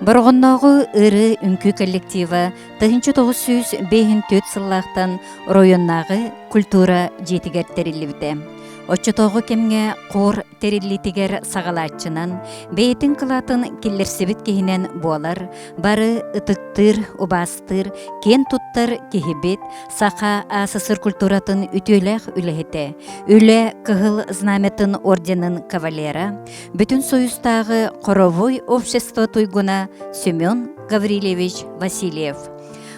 Бороҕоннооҕу ырыы үҥкүү коллектива 1954 сыллаахтан оройуоннааҕы культура дьиэтигэр тэриллибитэ. Оччотооҕу кэмҥэ хор тэриллиитигэр саҕалааччынан, бэйэтин кылаатын киллэрсибит киһинэн буолар, бары ытыктыыр, убаастыыр, киэн туттар киһибит, Саха АССР культуратын үтүөлээх үлэһитэ, Үлэ Кыһыл Знамятын орденын кавалера, Бүтүн Союзтааҕы хоровой общество туйгуна Семен Гаврильевич Васильев.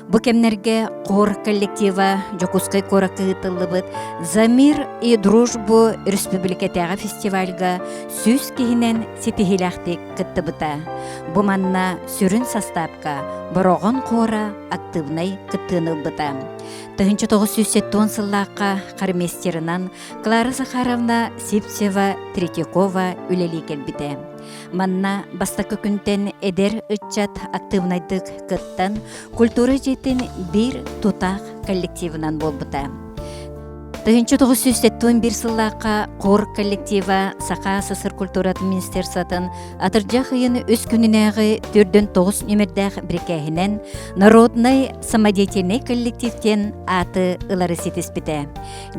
Бу кэмнэргэ хор коллектива Дьокуускай куоракка ыытыллыбыт «За мир и дружбу» республикатааҕы фестивальга 100 киһинэн ситиһиилээхтик кыттыбыта. Бу манна сүрүн састаапка Бороҕон хора актыыбынай кыттыыны ылбыта. 1970 сыллаахха хормейстерынан Клара Захаровна Сивцева Третьякова үлэлии кэлбитэ. Манна бастакы күнтэн эдэр ыччат актыыбынайдык кыттан, культура дьиэтин биир тутаах коллективынан буолбута. 1971 сыллаахха хор коллектива Саха СССР культуратын министерствотын атырдьах ыйын үс күнүнээҕи 4-9 нүмердээх бирикээһинэн народнай самодеятельнай коллектив диэн ааты ылары ситиспитэ.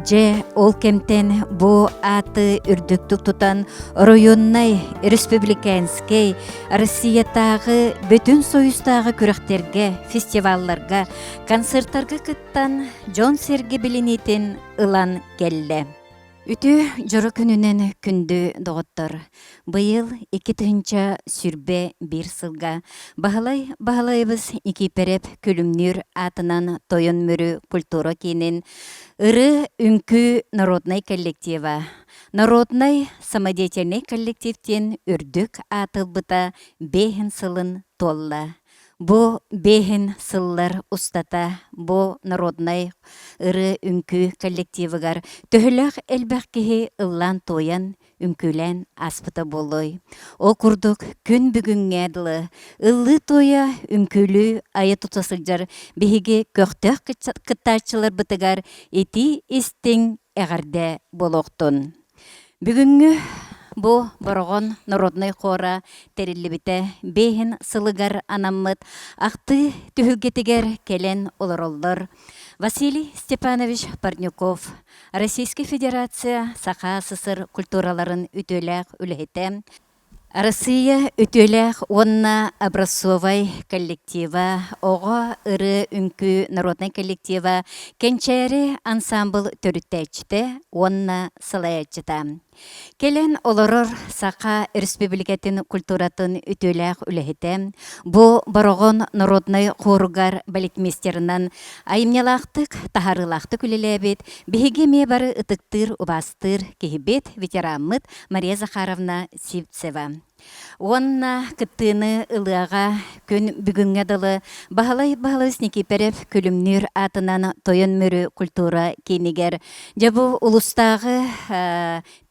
Дьэ, ол кэмтэн бу ааты үрдүктүк тутан оройуоннай, республиканскай, Россиятааҕы, Бүтүн Союзтааҕы күрэхтэргэ, фестивалларга, концертарга кыттан дьон-сэргэ билиниитин ылан кэллэ. Үтүө дьоро күнүнэн күндү доҕоттор! Быйыл 2021 сылга Баһылай Баһылайабыс Никииппэрэп Күлүмнүүр аатынан Тойон Мүрү культура киинин Ыры үҥкүү народнай коллектива, народнай самодеятельнай коллектив диэн үрдүк ааты ылбыта биэһин сылын туолла. Бу биэһин сыллар устата бу народнай ырыа-үҥкүү коллективыгар төһөлөөх элбэх киһи ыллаан-туойан, үҥкүүлээн ааспыта буолуой? Ол курдук күн бүгүҥҥэ дылы ыллыы-туойа, үҥкүүлүү айа-тута сылдьар биһиги көхтөөх кыттааччыларбытыгар итии-истиҥ эҕэрдэ буолуохтун. Бүгүҥҥү бу Бороҕон народнай хора тэриллибитэ биэһин сылыгар анаммыт ахтыы түһүлгэтигэр кэлэн олороллор Василий Степанович Парнюков, Российскай Федерация Саха СССР культураларын үтүөлээх үлэһитэ, Арассыыйа үтүөлээх уонна образцовай коллектива, оҕо ырыа-үҥкүү народнай коллектива Кэнчээри ансаамбыл төрүттээччитэ уонна салайааччыта. Кэлэн олорор Саха Өрөспүүбүлүкэтин культуратын үтүөлээх үлэһитэ, бу Бороҕон народнай хоругар балетмейстерынан айымньылаахтык, таһаарыылаахтык үлэлээбит, биһиги эмиэ бары ытыктыыр, убаастыыр киһибит, ветераммыт Мария Захаровна Сивцева. Уонна кыттыыны ылыаҕа күн бүгүҥҥэ дылы Баһылай Баһылайыс Никииппэров Күлүмнүүр аатынан Тойон Мүрү культура киинигэр дьэ бу улустааҕы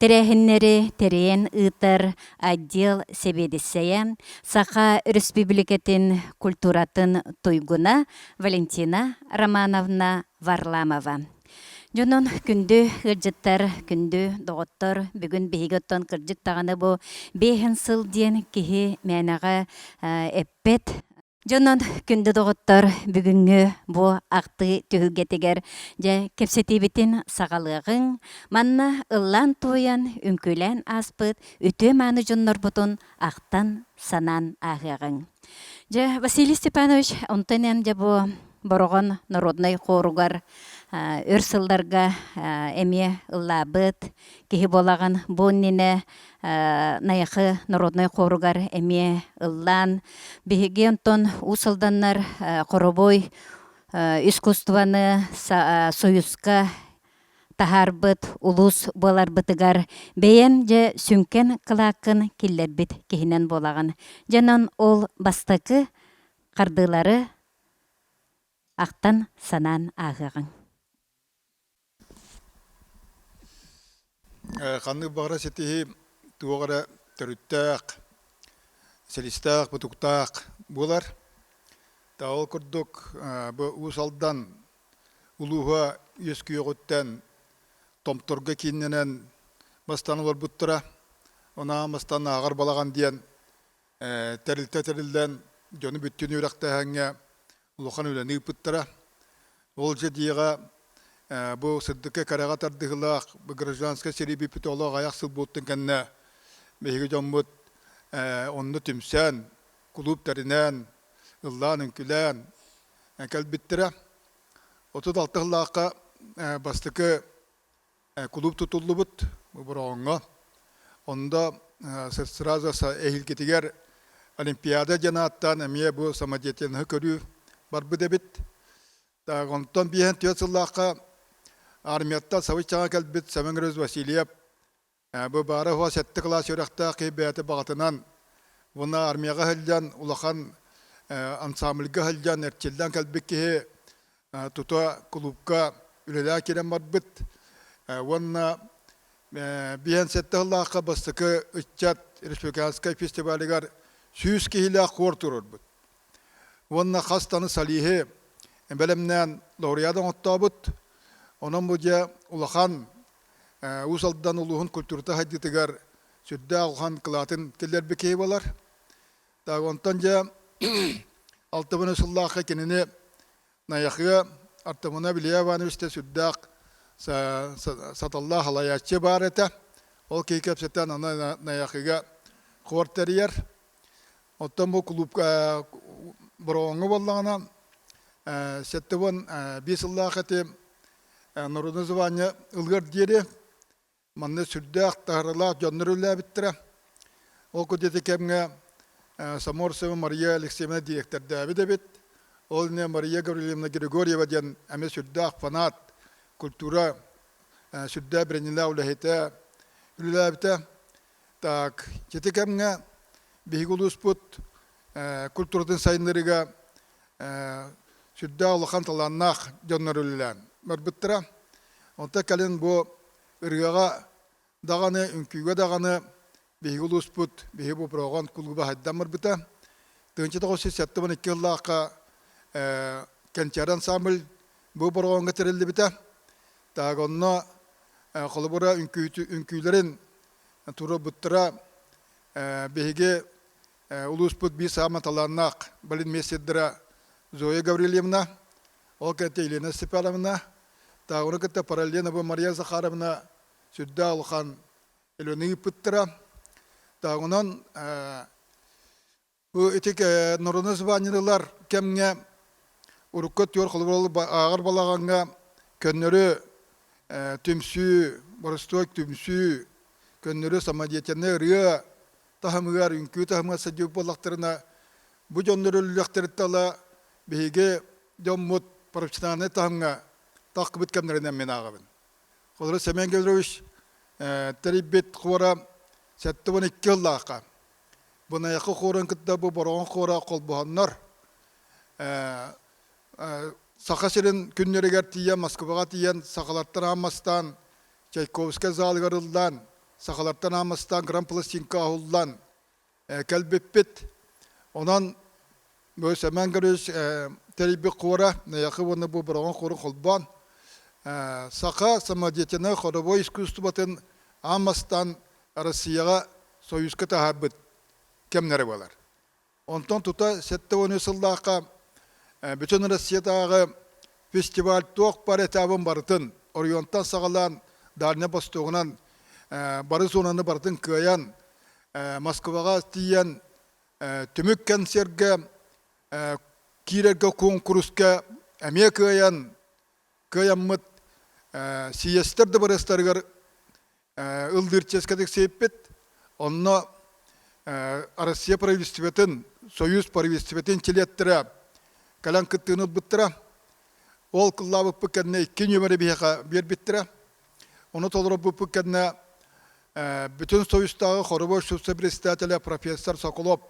тэрээһиннэри тэрийэн ыытар отдел сэбиэдиссэйэ, Саха Өрөспүүбүлүкэтин культуратын туйгуна Валентина Романовна Варламова. Дьонун күндү ыалдьыттар, күндү доҕоттор, бүгүн биһиги оттон кырдьык даҕаны бу биэһин сыл диэн киһи мээнэҕэ эппэт. Дьонун күндү доҕоттор, бүгүҥҥү бу ахтыы түһүлгэтигэр дьэ кэпсэтиибитин саҕалыаҕыҥ. Манна ыллаан-туойан, үҥкүүлээн ааспыт үтүө-мааны дьоннорбутун ахтан, санаан ааһыаҕыҥ. Дьэ, Василий Степанович, онтон эн дьэ бу Бороҕон народнай хоругар өр сылларга эмиэ ыллаабыт киһи буолаҕын. Бу иннинэ Найахы народнай хоругар эмиэ ыллаан, биһиги онтон Уус Алданнар хоровой искусствоны Союзка таһаарбыт улуус буоларбытыгар бэйэм дьэ сүҥкэн кылааккын киллэрбит киһинэн буолаҕын. Дьонон ол бастакы хардыылары ахтан санаан ааһыаҕыҥ. Ханнык баҕара ситиһии туох эрэ төрүттээх, силистээх, бутуктаах буолар. Та ол курдук бу Уус Алдан улууһа үөскүөҕүттэн Томторго кииннэнэн бастаан олорбуттара. Ону бастаан Ааҕар балаҕан диэн тэрилтэ тэриллэн. дьону бүттүүн үөрэхтээһиҥҥэ улахан үлэни ыыппыттара. Ол дьиэҕэ бу сырдыкка кэрэҕэ тардыһыылаах гражданскай сэрии бүппүт олох аҕыйах сыл буолтун кэннэ биһиги дьоммут онно түмсэн, кулууп тэринэн, ыллаан-үҥкүүлээн кэлбиттэрэ. 36 сыллаахха бастакы кулууп тутуллубут Бороҕоҥҥо. Онно сразу эһиилгитигэр Олимпиада диэн ааттаан эмиэ бу самодеятельноһы көрүү барбыт эбит. Так, онтон биэһэн түөрт сыллаахха армияттан сабыс-саҥа кэлбит Семен Григорьевич Васильев бу баара суоҕа сэттэ кылаас үөрэхтээх киһи бэйэтэ баҕатынан уонна армияҕа сылдьан улахан ансамбльга сылдьан эрчиллэн кэлбит киһи тута кулуупка үлэлээн киирэн барбыт уонна биэһэн сэттэ сыллаахха бастакы ыччат республиканскай фестивалыгар 100 киһилээх хор туруорбут. Уонна хас таны солиһы бэлэмнээн лауреат оҥоттообут. Онон бу дьэ улахан Уус Алдан улууһун культурата сайдыытыгар сүрдээх улахан кылаатын киллэрбит киһи буолар. Так, онтон дьэ 60 сыллаахха кинини Найахыга Артамона Илья Иванович да сүрдээх саталлаах салайааччы баар этэ. Ол киһи кэпсэтэн аны Найахыга хор тэрийэр. Оттон бу кулуупка Бороҕоҥҥо буоллаҕына 75 сыллаах эти народное звание ылыар диэри Манна сүрдээх таһаралаах дьоннор үлэлээбиттэрэ. Ол курдук кэмҥэ Саморцева Мария Алексеевна дириэктэрдээбит эбит. Ол иннинэ Мария Гаврильевна Григорьева диэн эмиэ сүрдээх фанат, культура сүрдээх биринилээх үлэһитэ үлэлээбитэ. Так, ити кэмҥэ биһиги улууспут культуратын сайыннарыыга сүрдээх улахан талааннаах дьоннор үлэлээн барбыттара. Онтон кэлин бу ырыаҕа даҕаны, үҥкүүгэ даҕаны биһиги улууспут, биһиги бу Бороҕон кулууба сайдан барбыта. 1972 сыллаахха Кэнчээри ансамбль бу Бороҕоҥҥо тэриллибитэ. Так онно холобура үҥкүүлэрин туруорбуттара биһиги улууспут биир саамай талааннаах балетмейстердара Зоя Гаврильевна, ол кэнниттэн Елена Степановна, Таагыны кытта параллельно Мария Захаровна сүрдээх улахан үлэни ыыппыттара. Таагынан бу ити народнай званиелар кэмҥэ урукку өттүгэр холобур ааҕар балаҕаҥҥа көннөрү түмсүү, боростуой түмсүү, көннөрү самодеятельнай ырыа таһымыгар, үҥкүү таһымыгар сылдьыбыт буоллахтарына, бу дьоннор өлүөхтэриттэн ыла биһиги дьоммут профессиональнай таһымҥа таххыбыт кэмнэринэн мин ааҕабын. Холобура, Семен Гаврилович тэрийбит хуора 72 сыллаахха бу Найахы хуорун кытта бу Бороҕон хуора холбоһоннор Саха сирин күннэригэр тиийэн Москваҕа тиийэн сахалартан ааммастаан Чайковскай залыгар ыллаан, сахалартан ааммастаан грампластинка оһуллан кэлбиппит. Онон бу Семен Григорьевич тэрийбит хуора, Найахы уонна бу Бороҕон хуору холбоон, саха самодеятельнай хоровой искусствотын аан бастаан Россияҕа Союзка таһаарбыт кэмнэрэ буолар. Онтон тута 73 сыллаахха Бүтүн Россиятааҕы фестиваль туох бар этабын барытын оройуонтан саҕалаан Дальнай Востогунан бары зонаны барытын кыайан Москваҕа тиийэн түмүк кэнсиэргэ киирэргэ куонкуруска эмиэ кыайан кыайаммыт съезтэр дыбарыастарыгар ыллыыр чиэскэтик сиэппит. Онно Россия правительствотын, Союз правительствотын чилиэттэрэ кэлэн кыттыыны ылбыттара. Ол кыллаабыппыт кэннэ икки нүөмэри биһиэхэ биэрбиттэрэ. Ону толорбуппут кэннэ бүтүн Союзтааҕы хоровой председателэ профессор Соколов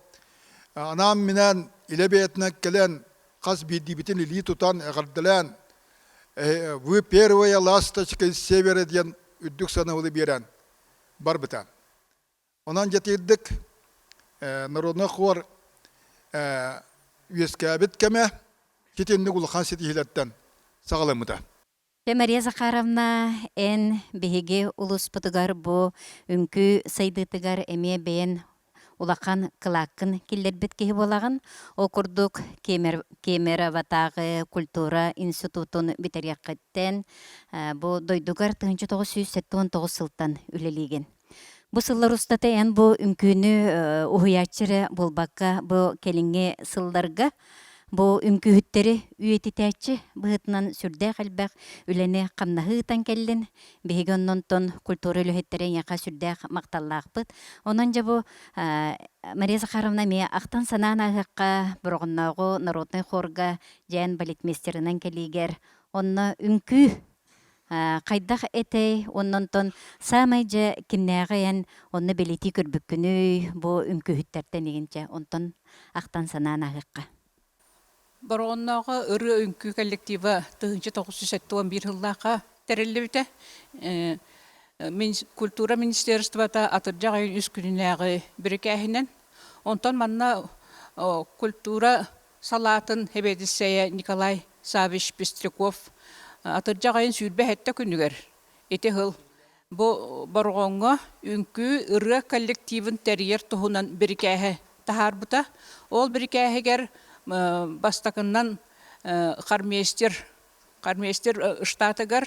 анаан-минээн илэ бэйэтинэн кэлэн хас биирдиибитин илии тутан эҕэрдэлээн «Вы первая ласточка из севера» диэн үрдүк сыанабылы биэрэн барбыта. Онон дьэтиирдик народнай хор үөскээбит кэмэ ситинник улахан ситиһиилэртэн саҕаламмыта. Мария Захаровна, эн биһиги улууспутугар бу үҥкүү сайдыытыгар эмиэ бэйэн улахан кылааккын киллэрбит киһи буолаҕын. Ол курдук Кемероватааҕы культура институтун бүтэриэххиттэн бу дойдугар 1979 сылтан үлэлиигин. Бу сыллар устата эн бу үҥкүүнү уһуйааччы эрэ буолбакка, бу кэлиҥҥи сылларга бу үҥкүүһүттэри үйэтитээччи быһыытынан сүрдээх элбэх үлэни-хамнаһы ыытан кэллин. Биһиги оннонтон культура үлэһиттэрэ эйиэхэ сүрдээх махталлаахпыт. Онон дьэ бу Мария Захаровна эмиэ ахтан-санаан ааһыахха Бороҕоннооҕу народнай хорга дьээн балетмейстерынан кэлиигэр онно үҥкүү хайдах этэй оннонтон саамай дьэ кимнээҕи эн онно бэлиэтии көрбүккүнүй бу үҥкүүһүттэртэн игинчэ онтон ахтан санаан ааһыахха. Бороҕоннооҕу ырыа-үҥкүү коллектива 1971 сыллаахха тэриллибитэ. Культура министерствота атырдьах ыйын үс күнүнээҕи бирикээһинэн. Онтон манна культура салаатын сэбиэдиссэйэ Николай Саввич Пестряков атырдьах ыйын 27 күнүгэр ити сыл бу Бороҕоҥҥо үҥкүү ырыа коллективын тэрийэр туһунан бирикээһи таһаарбыта. Ол бирикээһигэр бастакыннан хормейстер хормейстер штатыгар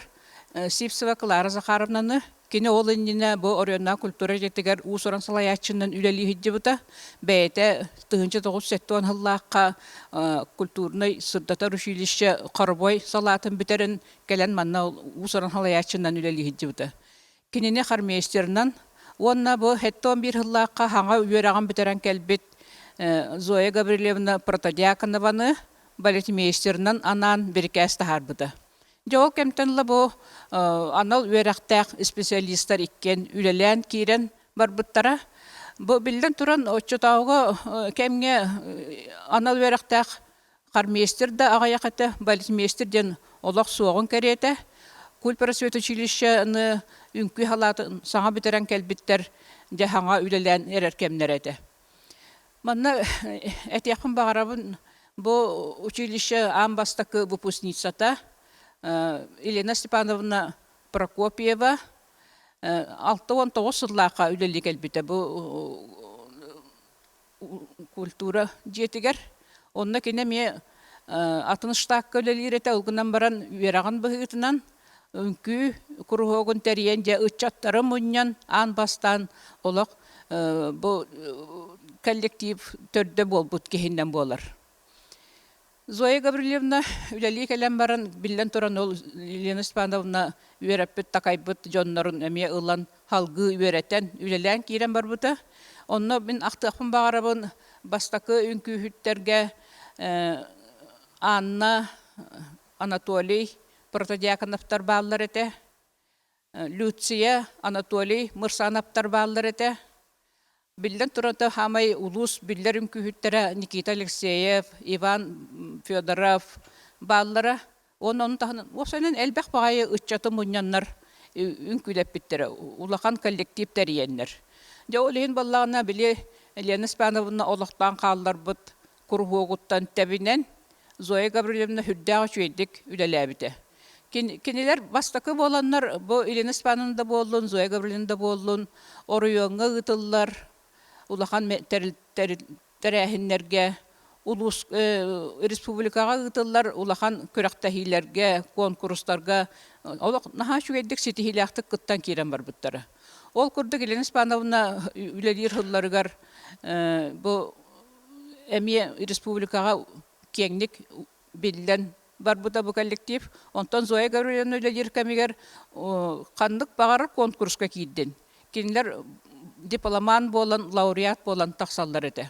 Сивцева Клара Захаровнаны кини ол иннинэ бу оройуоннаах культура дьиэтигэр уус-уран салайааччынан үлэлии сылдьыбыта. Бэйэтэ 1970 сыллаахха культурнай сырдатар училище хоровой салаатын бүтэрэн кэлэн манна уус-уран салайааччынан үлэлии сылдьыбыта. Кинини хормейстерынан уонна бу 71 сыллаахха хаҥа үөрэҕин бүтэрэн кэлбит Зоя Гаврильевна Протодьяконованы балетмейстерынан анаан бирикээс таһаарбыта. Дьэ ол кэмтэн ыла бу анал үөрэхтээх специалистар иккиэн үлэлээн киирэн барбыттара. Бу биллэн туран оччотооҕу кэмҥэ анал үөрэхтээх Хормейстер да аҕыйах этэ, балетмейстер диэн олох суоҕун кэриэтэ. Культпросветучилищены үҥкүү халаатын саҥа бүтэрэн кэлбиттэр дьэ саҥа үлэлээн эрэр кэмнэрэ этэ. Манна этиэхпин баҕарабын, бу училище аан бастакы выпускницата Елена Степановна Прокопьева 69 сыллаахха үлэлии кэлбитэ. Бу культура дьиэтигэр. Онно кини эмиэ атын штакка үлэлиир этэ, ол гынан баран үөрэҕин быһыытынан үҥкүү куруһуогун тэрийэн дьэ ыччаттары мунньан аан бастаан олох бу коллектив төрдө буолбут киһинэн буолар. Зоя Гаврильевна үлэлии кэлэн баран, биллэн туран, ол Елена Степановна үөрэппит, такайбыт дьоннорун эмиэ ылан, салгыы үөрэтэн, үлэлээн киирэн барбыта. Онно мин ахтыахпын баҕарабын, бастакы үҥкүүһүттэргэ Анна, Анатолий Протодьяконовтар бааллар этэ. Люция, Анатолий Мырсановтар бааллар этэ. Биллэн туран, хаамай улуус биллэр үҥкүүһүттэрэ Никита Алексеев, Иван Федоров бааллара. Уонна ону таһынан уопсайынан элбэх баҕайы ыччаты мунньаннар үҥкүүлэппиттэрэ, улахан коллектив тэрийэннэр. Дьэ ол иһин буоллаҕына, били Лена Степановна олохтоон хаалларбыт куруһуогуттан тэбинэн Зоя Гаврильевна сүрдээх үчүгэйдик үлэлээбитэ. Кинилэр бастакы буоланнар бу Елена Степановна да буоллун, Зоя Гаврильевна да буоллун оройуоҥҥа ыытыллар улахан тэрээһиннэргэ, улуус республикаҕа ыытыллар улахан күрэхтэһиилэргэ, куонкурустарга олох наһаа үчүгэйдик ситиһиилээхтик кыттан киирэн барбыттара. Ол курдук Елена Степановна үлэлиир сылларыгар бу эмиэ республикаҕа киэҥник биллэн барбыта бу коллектив. Онтон Зоя Гаврильевна үлэлиир кэмигэр ханнык баҕарар конкурска киирдин. Кинилэр дипломант буолан, лауреат буолан тахсаллар этэ.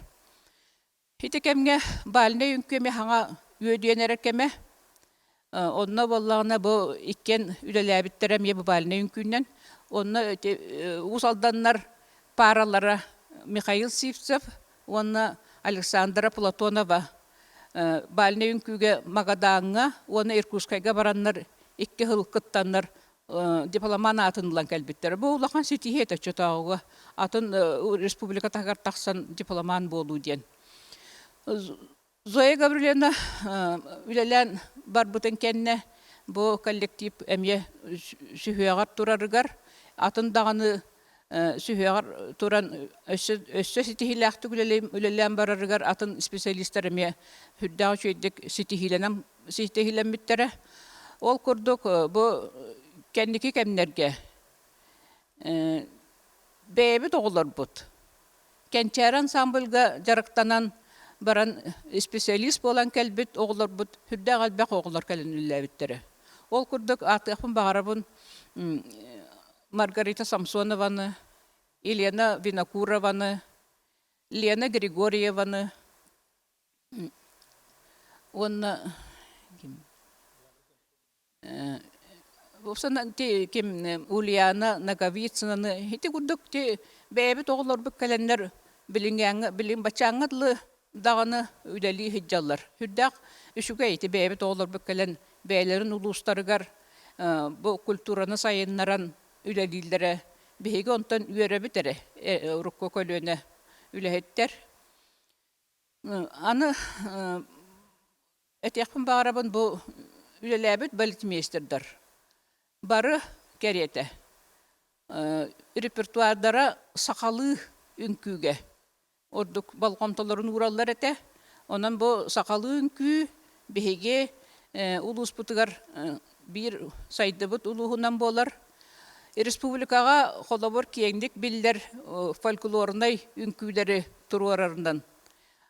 Ити кэмҥэ бальнай үҥкүү эмиэ хаҥа үөдүйэн эрэр кэмэ. Онно буоллаҕына бу иккиэн үлэлээбиттэрэ эмиэ бу бальнай үҥкүүнэн. Онно Уус Алданнар пааралара Михаил Сивцев уонна Александра Платонова бальнай үҥкүүгэ Магадаҥҥа уонна Иркутскайга бараннар икки сыл кыттаннар дипломан аатын ылан кэлбиттэр. Бу улахан ситиһии этэ оччотооҕуга атын республика таһыгар тахсан дипломан буолуу диэн. Зоя Гаврильевна үлэлээн барбытын кэннэ бу коллектив эмиэ сүһүөҕэр турарыгар атын даҕаны. Сүһүөҕэр туран өссө, өссө ситиһиилээхтик үлэлээн барарыгар атын специалистар эмиэ сүрдээх үчүгэйдик ситиһиилэнэн ситиһиилэммиттэрэ. Ол курдук бу кэнники кэмнэргэ бэйэбит оҕолорбут Кэнчээри ансамбльга дьарыктанан баран специалист буолан кэлбит оҕолорбут сүрдээх элбэх оҕолор кэлэн үлэлээбиттэрэ. Ол курдук ааттыахпын баҕарабын Маргарита Самсонованы, Елена Винокурованы, Лена Григорьеваны уонна ким Ульяна Ноговицынаны ити курдук бэйэбит оҕолорбут кэлэннэр билиҥҥээҥҥэ билин баччааҥҥа дылы даҕаны үлэлии сылдьаллар. Сүрдээх үчүгэй ити бэйэбит оҕолорбут кэлэн бэйэлэрин улуустарыгар бу культураны сайыннаран үлэлииллэрэ биһиги онтон үөрэбит эрэ урукку көлүөнэ үлэһиттэр. Аны этиэхпин баҕарабын бу үлэлээбит балетмейстердар бары кэриэтэ репертуардара сахалыы үҥкүүгэ ордук болҕомтолорун уураллар этэ. Онон бу сахалыы үҥкүү биһиги улууспутугар биир сайдыбыт улууһунан буолар. Республикаҕа холобур киэҥник биллэр фольклорнай үҥкүүлэри туруорарынан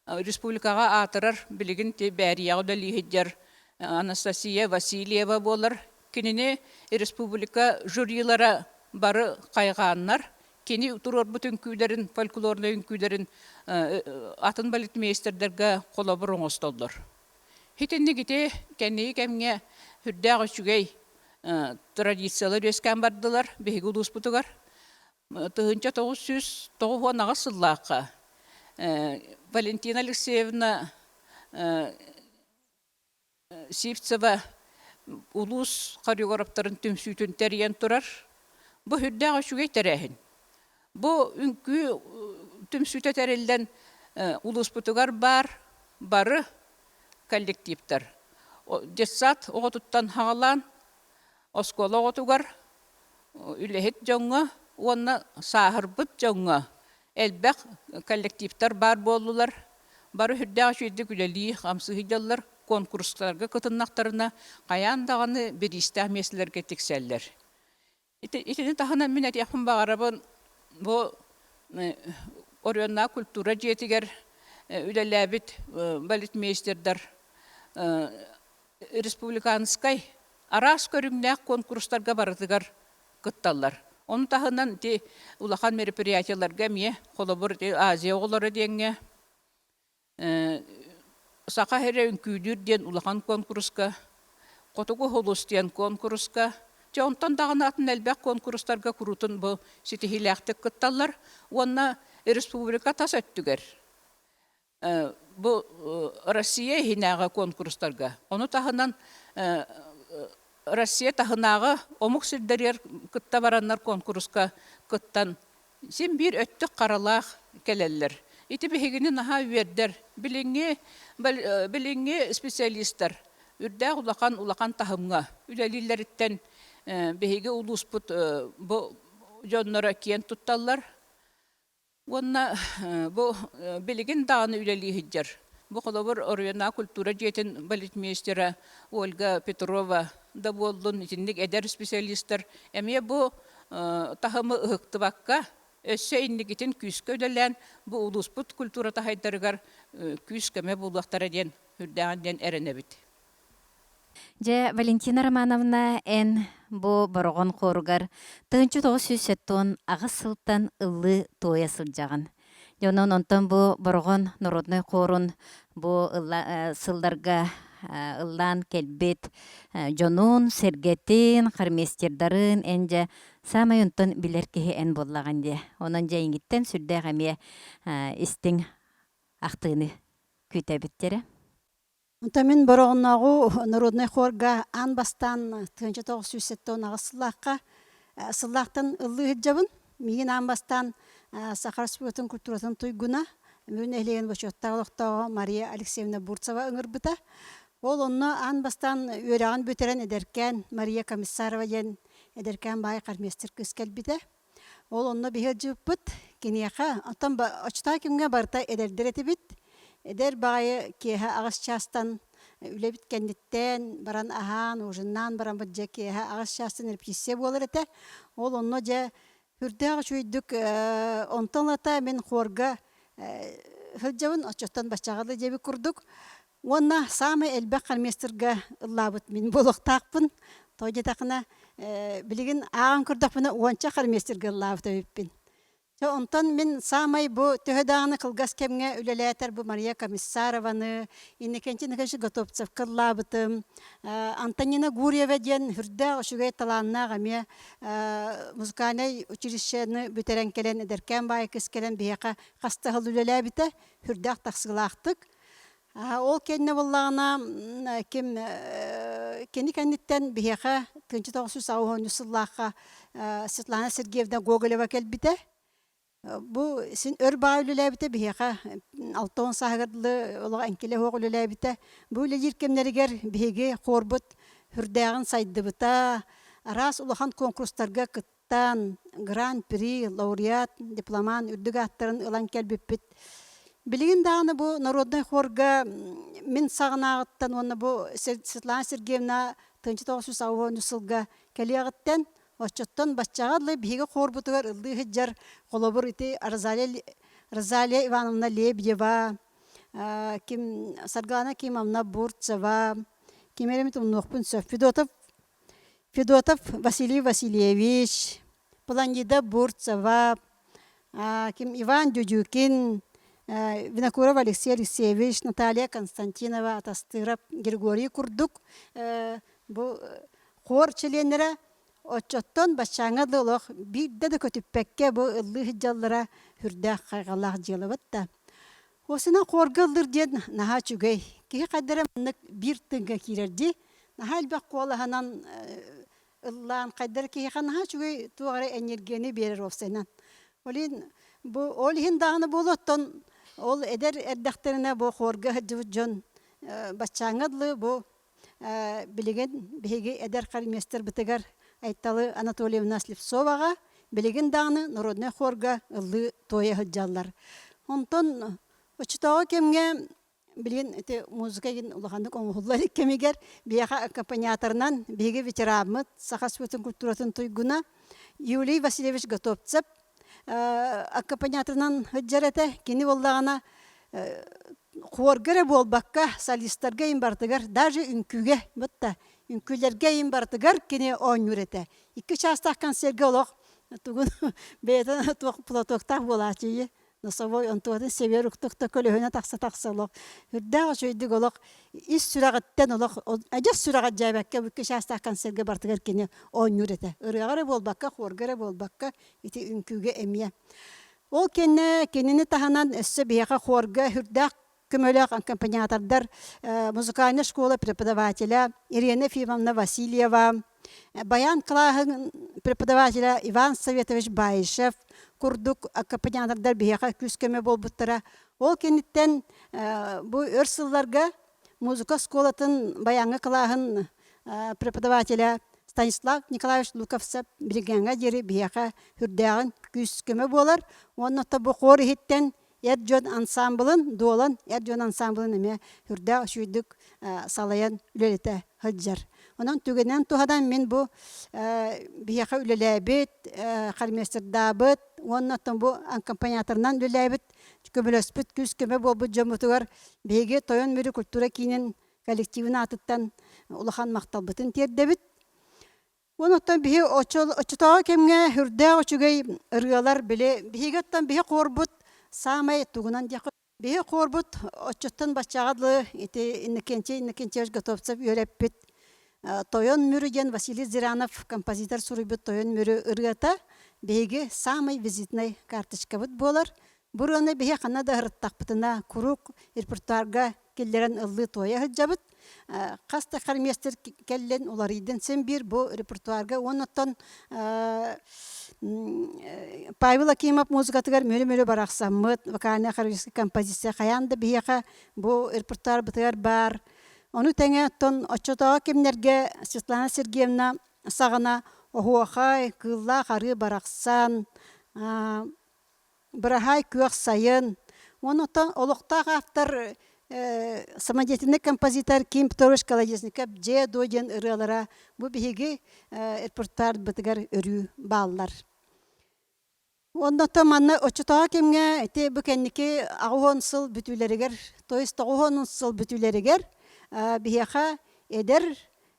республикаҕа аатырар билигин Бээрийэҕэ үлэлии сылдьар Анастасия Васильева буолар. Кинини республика жюрилара бары хайҕааннар, кини туруорбут үҥкүүлэрин, фольклорнай үҥкүүлэрин атын балетмейстердэргэ холобур оҥостоллор. Итинник ити кэнники кэмҥэ сүрдээх үчүгэй традициялар үөскээн бардылар биһиги улууспутугар. 1998 сыллаахха Валентина Алексеевна Сивцева улуус хореографтарын түмсүүтүн тэрийэн турар. Бу сүрдээх үчүгэй тэрээһин. Бу үҥкүү түмсүүтэ тэриллэн улууспутугар баар бары коллективтар детсад оҕотуттан хаҕалаан оскуола оҕотугар үлэһит дьоҥҥо уонна сааһырбыт дьоҥҥо элбэх коллективтар баар буоллулар. Бары сүрдээх үчүгэйдик үлэлии, хамсыы сылдьаллар, конкурстарга кытыннахтарына хайаан даҕаны бириистээх миэстэлэргэ тиксэллэр. Итини таһынан мин этиэхпин баҕарабын, бу Оройуоннааҕы культура дьиэтигэр үлэлээбит балетмейстердар республиканскай араас көрүҥнээх куонкурустарга барытыгар кытталлар. Ону таһынан ити улахан мероприятиеларга эмиэ, холобур, ити Азия оҕолоро диэҥҥэ Саха сирэ үҥкүүлүүр диэн улахан куонкуруска, Хотугу сулус диэн куонкуруска, дьэ онтон даҕаны атын элбэх куонкурустарга куруутун бу ситиһиилээхтик кытталлар уонна республика тас өттүгэр бу Россия иһинээҕи куонкурустарга, ону таһынан Россия таһынааҕы омук сирдэригэр кытта бараннар куонкуруска кыттан син биир өттүк харалаах кэлэллэр. Ити биһигини наһаа үөрдэр. Билиҥҥи билиҥҥи специалистар үрдээх улахан улахан таһымҥа үлэлииллэриттэн биһиги улууспут бу дьонноро киэн тутталлар. Уонна бу билигин даҕаны үлэлии сылдьар. Бу холобур Оройуоннааҕы культура дьиэтин балетмейстера Ольга Петрова да буоллун, итинник эдэр специалистар эмиэ бу таһымы ыһыктыбакка, өссө инникитин күүскэ үлэлээн, бу улууспут культурата сайдарыгар күүс-көмө буолуохтара диэн сүрдээҕин диэн эрэнэбит. Дьэ, Валентина Романовна, эн бу Бороҕон хуоругар 1978 сылтан ыллыы туойа сылдьаҕын. Дьэ, онон онтон бу Бороҕон народнай хуорун бу ылла, сылларга ыллаан кэлбит дьонун, сэргэтин, хормейстердарын эн дьэ саамай онтон билэр киһи эн буоллаҕын дии. Онон дьэ эйигиттэн сүрдээх эмиэ истиҥ ахтыыны күүтэбит дьэрэ. Онтон мин Бороҕоннооҕу народнай хорга аан бастаан 1978 сыллаахха сыллаахтан ыллыы сылдьабын. Миигин аан бастаан Саха Республикатын культуратын туйгуна, Мүрү нэһилиэгин бочуоттаах олохтооҕо Мария Алексеевна Бурцева ыҥырбыта. Ол онно аан бастаан үөрэҕин бүтэрэн эдэркээн Мария Комиссарова диэн эдэркээн баай хормейстер кыыс кэлбитэ. Ол онно биһи ыдьыыппыт киниэхэ, оттон оччотооҕу кэмҥэ барыта эдэрдэр этибит. Эдэр баҕайы киэһэ аҕыс чаастан үлэбит кэнниттэн баран аһаан, ужиннаан бараммыт дьэ киэһэ аҕыс чаастан репетиция буолар этэ. Ол онно дьэ Сүрдээх үчүгэйдик онтон ылата мин хуорга сылдьабын, оччоттон баччаҕа да диэбит курдук. Уонна саамай элбэх хормейстерга ыллаабыт мин буолуохтаахпын. Тоҕо диэтэххинэ, билигин ааҕан көрдөхпүнэ уонча хормейстерга ыллаабыт эбиппин. Дьэ онтон мин саамай бу төһө даҕаны кылгас кэмҥэ үлэлээтэр бу Мария Комиссарованы, Иннокентий Николаевич Готовцевка ыллаабытым, Антонина Гурьева диэн сүрдээх үчүгэй талааннаах эмиэ музыкальнай училищены бүтэрэн кэлэн эдэркээн баайы кыс кэлэн биһиэхэ хас да сыл үлэлээбитэ сүрдээх тахсыылаахтык. Ол кэннэ буоллаҕына ким кини кэнниттэн биһиэхэ 1980 сыллаахха Светлана Сергеевна Гоголева кэлбитэ. Бу син өр баҕа үлэлээбитэ биһиэхэ 60 сааһыгар дылы олох эҥкилэ суох үлэлээбитэ. Бу үлэлиир кэмнэригэр биһиги хуорбут сүрдээҕин сайдыбыта, араас улахан куонкурустарга кыттан, гран-при, лауреат, дипломант үрдүк ааттарын ылан кэлбиппит. Билигин даҕаны бу народнай хуорга мин саҕанааҕыттан уонна бу Светлана Сергеевна 1980 сылга кэлиэҕиттэн Оччоттон баччаҕа дылы биһиги хуорбутугар ыллыы сылдьар, холобур, ити Розалия, Розалия Ивановна Лебедева, ким Саргылана Кимовна Бурцева, ким эрэ эмит умнуохпун сөп, Федотов, Федотов Василий Васильевич, Планида Бурцева, ким Иван Дюдюкин, Винокуров Алексей Алексеевич, Наталья Константинова, Атастыров Григорий курдук бу Хор чилиэннэрэ оччоттон баччааҥҥа дылы олох биирдэ да көтүппэккэ бу ыллыы сылдьаллара сүрдээх хайҕалаах дьыалабыт да. Уосунан хуорга ыллыыр диэн наһаа үчүгэй. Киһи хайдара маннык биир тыыҥҥа киирэр дии. Наһаа элбэх куолаһынан ыллаан хайдара киһиэхэ наһаа үчүгэй туох эрэ энергияны биэрэр уопсайынан. Ол иһин бу ол иһин даҕаны буолуо оттон ол эдэр эрдэхтэринэ бу хуорга сылдьыбыт дьон баччааҥҥа дылы бу Билигин биһиги эдэр хормейстербытыгар Айталы Анатольевна Слепцоваҕа билигин даҕаны народнай хорга ыллыы туойа сылдьаллар. Онтон оччотооҕу кэмҥэ билигин ити музыка игин улаханнык оҥоһуллар кэмигэр биһиэхэ аккомпаниаторынан биһиги ветераммыт Саха Республикатын культуратын туйгуна Юлий Васильевич Готовцев аккомпаниаторынан сылдьар этэ. Кини буоллаҕына хуорга эрэ буолбакка, солистарга иһин барытыгар, даже үҥкүүгэ, бытта, үҥкүүлэргэ иһин барытыгар кини оонньуур этэ. Икки чаастаах концерга олох тугун бэйэтин туох платоктаах буолааччы носовой онтугатын север уктукта көлөһүнэ тахса-тахса олох үрдээх үчүгэйдик олох ис сүрэҕиттэн олох адьас сүрэҕэ дьээбэккэ бу икки чаастаах концерга барытыгар кини оонньуур этэ. Ырыаҕа эрэ буолбакка, хуорга эрэ буолбакка, ити үҥкүүгэ эмиэ. Ол кэннэ кинини таһынан өссө биһиэхэ хуорга сүрдээх көмөлөөх аккомпаниатордар музыкальная школа преподавателя Ирина Ефимовна Васильева, баян кылааһын преподавателя Иван Советович Баишев курдук аккомпаниатордар биһиэхэ күүс-көмө буолбуттара. Ол кэнниттэн бу өр сылларга музыка оскуолатын баяҥҥа кылааһын преподавателя Станислав Николаевич Луковцев билиҥҥэ диэри биһиэхэ сүрдээҕин күүс-көмө буолар. Уонна бу хор иһиттэн эр дьон ансаамбылын, дуолан эр дьон ансаамбылын эмиэ сүрдээх үчүгэйдик салайан үлэлэтэ сылдьар. Онон түгэнинэн туһанан мин бу биһиэхэ үлэлээбит, хормейстердаабыт уонна оттон бу аккомпаниаторынан үлэлээбит, көмөлөспүт, күүс-көмө буолбут дьоммутугар биһиги Тойон Мүрү культура киинин коллективын аатыттан улахан махталбытын тиэрдэбит. Онуттан биһи оччотооҕу кэмҥэ сүрдээх үчүгэй ырыалар били биһиги оттон биһи хуорбут саамай тугунан диэххэ биһи хуорбут оччоттон баччаҕа дылы ити Иннокентий Иннокентьевич Готовцев үөрэппит Тойон Мүрү диэн Василий Зиранов композитор суруйбут Тойон Мүрү ырыата биһиги саамай визитнай карточкабыт буолар. Бу ырыаны биһи ханна да ыһырыттахпытына куруук репертуарга киллэрэн ыллыы-туойа сылдьабыт. Хас да хормейстер кэллин, уларыйдын син биир бу репертуарга. Уонна оттон Павел Акимов музыкатыгар мүрү-мүрү барахсаммыт, вокально-хореографическай композиция хайаан да биһиэхэ бу репертуарбытыгар баар. Ону тэҥэ оттон оччотооҕу кэмнэргэ Светлана Сергеевна саҕана оһуохай, кыыллаах арыы барахсан, Быраһаай күөх сайын. Онтон олохтоох автор самодеятельный композитор Ким Петрович Колодезников «Дьиэ дуо» диэн ырыалара бу биһиги репертуарбытыгар өрүү бааллар. Оннуттан манна оччотооҕу кэмҥэ ити бу кэнники 80 сыл бүтүүлэригэр, то есть 90 сыл бүтүүлэригэр биһиэхэ эдэр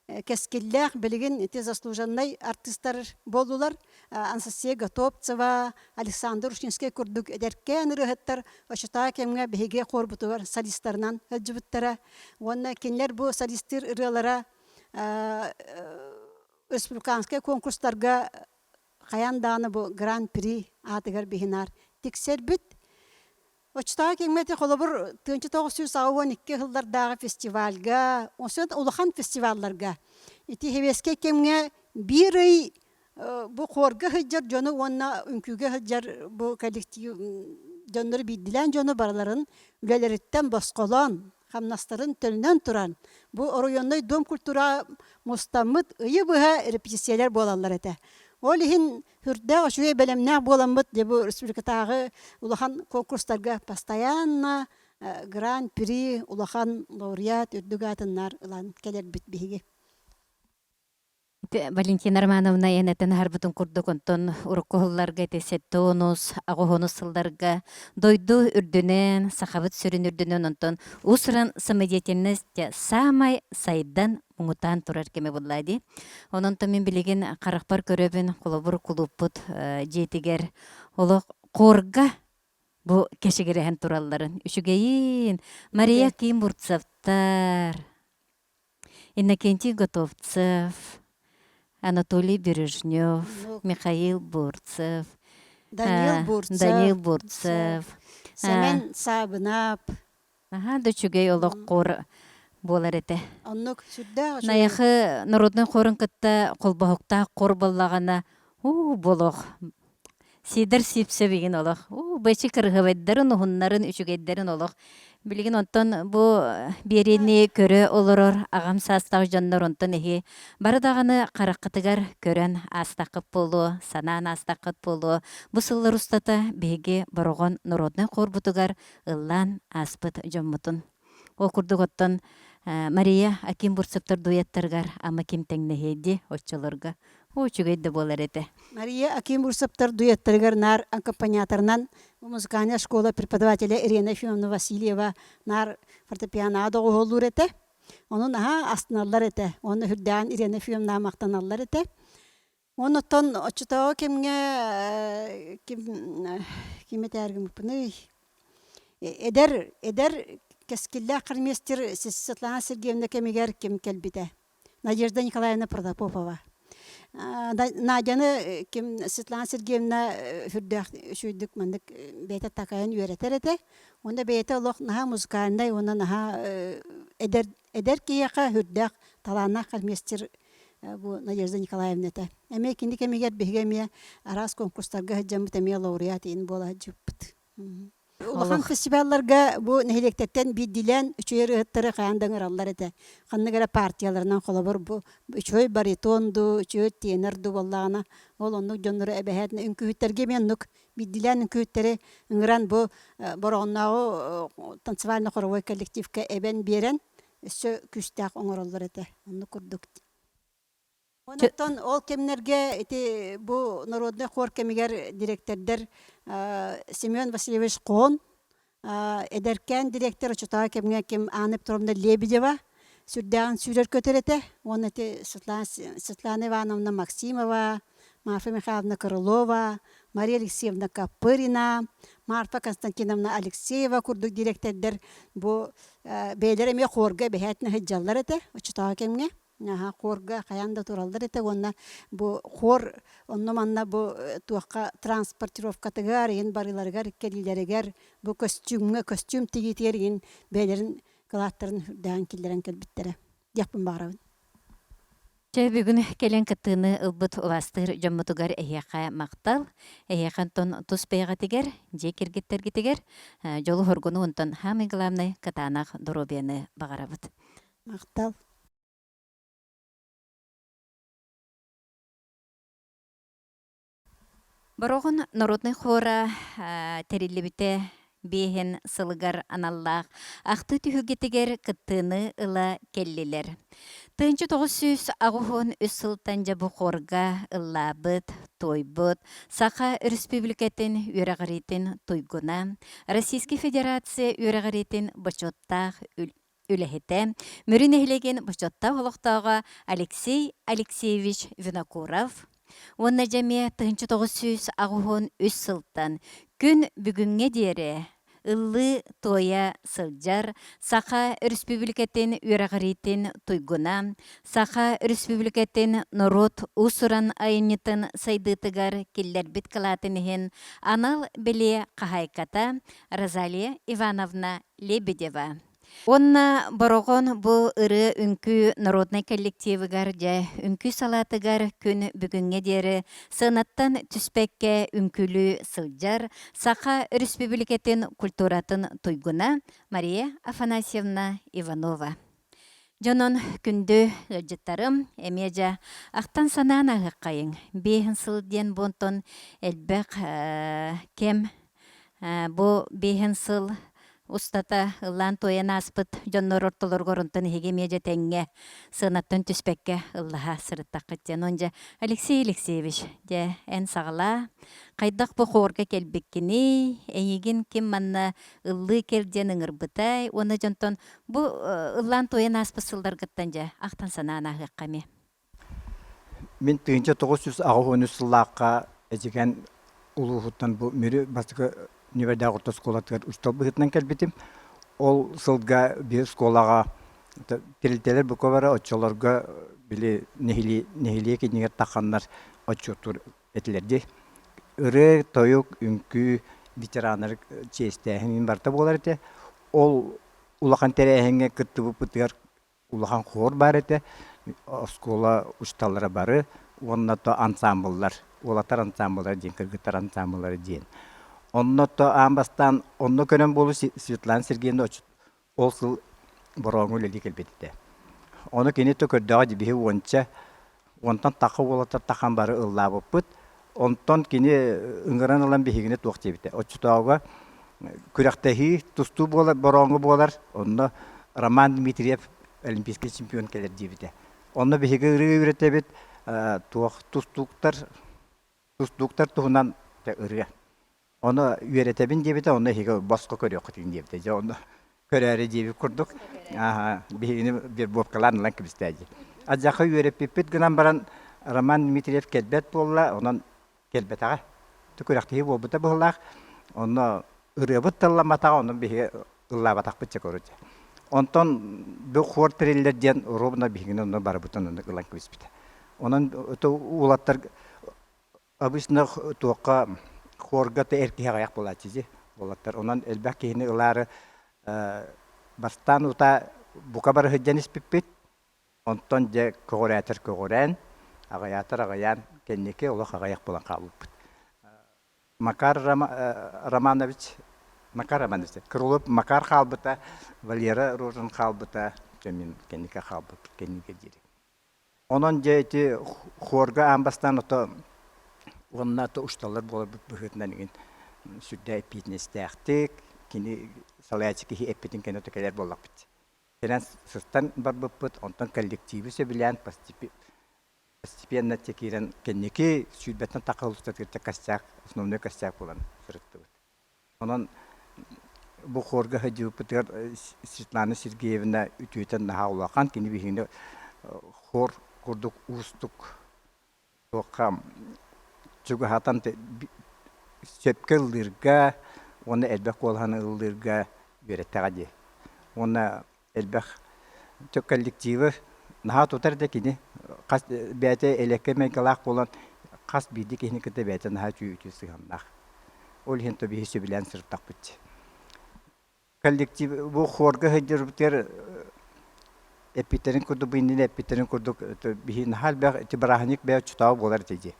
кэскиллээх билигин ити заслуженнай артыыстар буоллулар. Анастасия Готовцева, Александр Ушинскай курдук эдэркээн ырыаһыттар оччотооҕу кэмҥэ биһиги хуорбутугар солистарынан сылдьыбыттара. Уонна кинилэр бу солистыыр ырыалара республиканскай конкурстарга хайаан даҕаны бу гран-при аатыгар биһинаар тиксэрбит. Оччотооҕу кэмҥэ ити холобур 1982 сыллардааҕы фестивальга, онсон улахан фестивалларга ити сэбиэскэй кэмҥэ биир ый бу хуорга сылдьар дьону уонна үҥкүүгэ сылдьар бу коллектив дьоннору биирдилээн дьону барыларын үлэлэриттэн босхолоон хамнастарын төлөнөн туран, бу оройуоннай дом культура мустаммыт ыйы быһа репетициялар буолаллар этэ. Ол иһин сүрдээх үчүгэй бэлэмнээх буоламмыт, дьэ бу республикатааҕы улахан конкурстарга постоянно гран-при улахан лауреат үрдүк аатыннар ылан кэлэрбит биһиги. Валентина Романовна эн этэн аһарбытын курдук онтон урукку сылларга ити сэттэ онус, аҕыс онус сылларга дойду үрдүнэн, сахабыт сүрүн үрдүнэн онтон уус-уран самодеятельность саамай сайдан муҥутаан турар кэмэ буолла дии. Онон мин билигин харахпар көрөбүн, холобур кулууппут дьиэтигэр олох хорга бу кэшигирэһэн туралларын. Үчүгэйин Мария Кимбурцевтар, Иннокентий Готовцев, Анатолий Бережнев, Михаил Бурцев, Данил Бурцев, Данил Бурцев, Сэмэн Саабынаап. Наһаа да үчүгэй олох хор буолар этэ. Оннук сүрдээх үчүгэй. Найахы народнай хорун кытта холбоһуктаах хор буоллаҕына, уу болох Сидор Сивцев игин олох. Уу, бэчи кырыһыбайдарын, уһуннарын, үчүгэйдэрин олох. Билигин онтон бу биэриини көрө олорор аҕам саастаах дьоннор онтон эһи бары даҕаны хараххытыгар көрөн аастаххыт буолуо, санаан аастаххыт буолуо. Бу сыллар устата биһиги Бороҕон народнай хуорбутугар ыллаан ааспыт дьоммутун. Ол курдук оттон Мария Аким Бурцевтар дуэттарыгар ама ким тэҥнэһиэ дии оччолорго. Оо, үчүгэй да буолар этэ. Мария Аким Бурцевтар дуэттарыгар наар аккомпаниаторынан музыкальная школа преподавателя Ирина Ефимовна Васильева наар фортепианоҕа доҕуһуоллуур этэ. Ону наһаа астыналлар этэ. Уонна үрдээн Ирина Ефимовнаҕа махтаналлар этэ. Оннуттан оччотооҕу кэмҥэ ким ким этээргиммиппиний эдэр эдэр кэскиллээх хормейстер Светлана Сергеевна кэмигэр ким кэлбитэ Надежда Николаевна Протопопова Надяны ким Светлана Сергеевна сүрдээх үчүгэйдик маннык бэйэтэ такайан үөрэтэр этэ уонна бэйэтэ олох наһаа музыкальнай уонна наһаа эдэр Эдэр киһиэхэ сүрдээх талааннаах хормейстер бу Надежда Николаевна этэ. Эмиэ кини кэмигэр биһиги эмиэ араас конкурстарга сылдьаммыт эмиэ лауреат иин буола сылдьыбыппыт. Улахан фестивалларга бу нэһилиэктэртэн биирдиилээн үчүгэй ырыаһыттары хайаан да ыҥыраллар этэ. Ханнык эрэ партияларынан холобур бу үчүгэй баритон дуу, үчүгэй тенор дуу буоллаҕына ол оннук дьоннору эбэһээтинэ үҥкүүһүттэргэ эмиэ оннук биирдиилээн үҥкүүһүттэри ыҥыран бу Бороҕоннооҕу танцевально-хоровой коллективка эбэн биэрэн өссө күүстээх оҥороллор этэ. Оннук курдук. Онтон ол кэмнэргэ ити бу народный хор кэмигэр дириэктэрдэр Семен Васильевич Хон эдэркээн дириэктэр оччотооҕу кэмҥэ ким Анна Петровна Лебедева сүрдээҕин сүүрэр-көтөр этэ. Уонна ити Светлана, Светлана Ивановна Максимова, Марфа Михайловна Крылова, Мария Алексеевна Копырина, Марфа Константиновна Алексеева курдук дириэктэрдэр бу бэйэлэрэ эмиэ хуорга эбэһээтинэ сылдьаллар этэ оччотооҕу кэмҥэ. Аһа, хуорга хайаан да тураллар этэ уонна бу хор онно-манна бу туохха транспортировкатыгар иһин барыыларыгар кэлиилэригэр бу көстүүмҥэ көстүүм тигиитигэр иһин бэйэлэрин кылааттарын үрдээн киллэрэн кэлбиттэрэ диэхпин баҕарабын. Чэ, бүгүн кэлэн кыттыыны ылбыт убаастыыр дьоммутугар эһиэхэ махтал. Эһиэхэ онтон тус бэйэҕитигэр, дьиэ кэргэттэргитигэр дьолу-соргуну онтон самый главный кытаанах доруобуйаны баҕарабыт. Махтал. Бороҕон народнай хора тэриллибитэ биэһин сылыгар аналлаах ахтыы түһүлгэтигэр кыттыыны ыла кэллилэр. 1983 сылтан дьэ бу хорга ыллаабыт, туойбут Саха Өрөспүүбүлүкэтин үөрэҕириитин туйгуна, Российскай Федерация үөрэҕириитин бочуоттаах үлэһитэ, Мүрү нэһилиэгин бочуоттаах олохтооҕо Алексей Алексеевич Винокуров уонна дьэ эмиэ 1983 сылтан күн бүгүҥҥэ диэри ыллыы-туойа сылдьар Саха Өрөспүүбүлүкэтин үөрэҕириитин туйгуна, Саха Өрөспүүбүлүкэтин норуот уус-уран айымньытын сайдыытыгар киллэрбит кылаатын иһин анал бэлиэ хаһаайката Розалия Ивановна Лебедева. Уонна Бороҕон бу ырыа-үҥкүү народнай коллективыгар дьэ үҥкүү салаатыгар күн бүгүҥҥэ диэри сыанаттан түспэккэ үҥкүүлүү сылдьар Саха Өрөспүүбүлүкэтин культуратын туйгуна Мария Афанасьевна Иванова. Дьонун күндү ыалдьыттарым, эмиэ дьэ ахтан-санаан аһыаххайыҥ. Биэһин сыл диэн буонтон элбэх кэм бу биэһин сыл устата ыллаан-туойан ааспыт дьоннор ортолоругар онтон эһиги эмиэ дьэ тэҥҥэ сыанаттан түспэккэ ыллаһа сырыттаххыт диэн. Онон дьэ Алексей Алексеевич, дьэ эн саҕалаа. Хайдах бу хуорга кэлбиккиний? Эйигин ким манна ыллыы кэл диэн ыҥырбытай? Уонна дьонтон бу ыллаан-туойан ааспыт сылларгыттан дьэ ахтан-санаан ааһыахха эмиэ. Мин 1983 сыллаахха Эдьигээн улууһуттан бу Мүрү бастакы нүөмэрдээх орто оскуолатыгар учуутал быһыытынан кэлбитим. Ол сылга биир оскуолаҕа тэрилтэлэр бука бары оччолорго били нэһилиэк иннигэр тахханнар отчуоттуур этилэр дии. Ырыа, тойук, үҥкүү, ветераннары чиэстээһин барыта буолар этэ. Ол улахан тэрээһиҥҥэ кыттыбыппытыгар улахан хор баар этэ, оскуола учууталлара бары уонна то ансаамбыллар, уолаттар ансаамбыллара диэн, кыргыттар ансаамбыллара диэн. Онно то аан бастаан онно көрөн буолу Светлана Сергеевна ол сыл Борооҥҥо үлэлии кэлбит этэ. Ону кини то көрдөҕө дии биһи уонча уонтан тахха уолаттар тахан бары ыллаабыппыт. Онтон кини ыҥыран ылан биһигини туох диэбитэ. Оччотооҕуга күрэхтэһии тустуу буолар, борооҥҥо буолар. Онно Роман Дмитриев олимпийскай чемпион кэлэр диэбитэ. Онно биһиги ырыа үөрэтэбит, туох тустууктар, тустууктар туһунан ырыа. Ону үөрэтэбин диэбитэ, онно эһиги босхо көрүөххүтүн диэбитэ. Дьэ, онно көрөөрү диэбит курдук, биһигини вербовкалаан ылан кэбистэ дии. Адьаха үөрэппиппит гынан баран, Роман Дмитриев кэлбэт буолла, онон кэлбэтэҕэ. Күрэхтэһии буолбута быһыылаах. Онно ырыабыт тылламматаҕа, онон биһиги ыллаабатахпыт чэ короче. Онтон бу хор тэриллэр диэн ровно биһигини онно барыбытын онно ылан кэбиспитэ. Онон уолаттар Обычно туохха хорга да эр киһи аҕыйах буолааччы дии уолаттар. Онон элбэх киһини ылаары бастаан утаа бука бары сылдьан испиппит. Онтон дьэ көҕүрээтэр көҕүрээн, аҕыйаатар аҕыйаан кэнники олох аҕыйах буолан хаалбыппыт. Макар Романович Макар Романович Крылов Макар хаалбыта, Валера Рожин хаалбыта, дьэ мин кэнники хаалбыппыт кэнники диэри. Онон дьэ ити хуорга аан бастаан ото уонна ото усталлар буоларбыт быһыытынан игин сүрдээх эппиэтинэстээхтик кини салайааччы киһи эппитин кэннэ ото кэлэр буоллахпыт. Кэлэн сыстан барбыппыт, онтон коллективы сөбүлээн постепенно киирэн кэнники сүүрбэттэн тахха устатыгар костяк, основной костяк буолан сырыттыбыт. Онон бу хуорга сылдьыбыппытыгар Светлана Сергеевна үтүөтэ наһаа улахан. Кини биһигини хор курдук уустук туохха чугаһатан сөпкө ыллыырга уонна элбэх куолаһаны ыллыырга үөрэттэҕэ дии. Уонна элбэх коллективы наһаа тутар да кини хас бэйэтэ элэккэй майгылаах буолан хас биирдии киһини кытта бэйэтэ наһаа үчүгэй сыһыаннаах. Ол иһин то биһи сөбүлээн сырыттахпыт. Коллектив бу хорга сылдьарбытыгар эппиттэрин курдук бу иннинэ эппиттэрин курдук биһи наһаа элбэх ити бырааһынньык бэйэ оччотооҕу буолар этэ дии.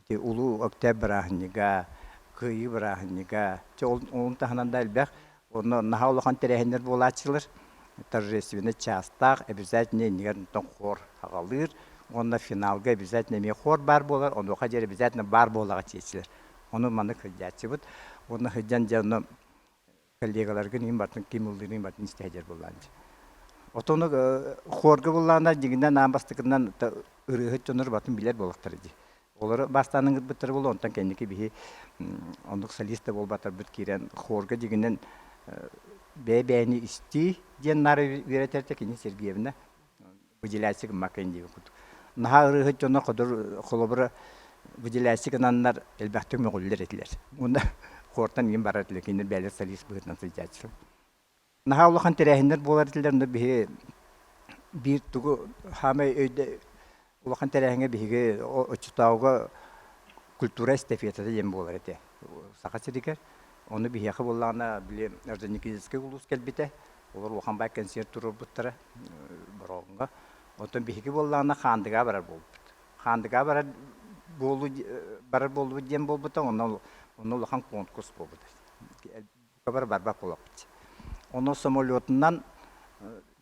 Ити Улуу Өктөөп бырааһынньыга, Кыайыы бырааһынньыга, ол таһынан да элбэх Онно наһаа улахан тэрээһиннэр буолааччылар. Торжественный чаастаах, обязательно иннигэр онтон хор аҕалыыр. Уонна финалга обязательно эмиэ хор баар буолар, онуоха диэри обязательно баар буолаҕа диэччилэр. Ону маннык сылдьааччыбыт. Уонна сылдьан дьэ онно коллегаларгын иин бартын ким ыллыырын бартын истэ сылдьар буоллаан дьэ. Отону хорга буллаана дьиҥинэн аан бастакынан ырыаһыт дьоннор батын билэр буолахтара дии. Олору бастаан ыҥырбыттара буолуо, онтон кэнники биһи оннук солист да буолбатарбыт киирэн хорга дьиҥинэн бэйэ-бэйэни истии диэн наар үөрэтэртэ кини Сергеевна выделяйся гыммаккын диэбит курдук. Наһаа ырыаһыт дьоно холобура выделяйся гынаннар элбэхтик мөҕүллэр этилэр. Уонна хортан иин барар этилэр, кинилэр бэйэлэр солист быһыытынан сылдьааччылар. Наһаа улахан тэрээһиннэр буолар этилэр, онно биһи биир тугу хаамай өйдө улахан тэрээһиҥҥэ биһиги оччотооҕуга культура эстафетата диэн буолар этэ Саха сиригэр. Ону биһиэхэ буоллаҕына били Орджоникидзевскай улуус кэлбитэ. Олор улахан баай кэнсиэр туруорбуттара Бороҕоҥҥо. Оттон биһиги буоллаҕына Хаандыгаа барар буолбут. Хаандыгаа барар буолуу барар буоллубут диэн буолбута, онно онно улахан конкурс буолбута. Бука барбат буолуохпут. Ону самолетунан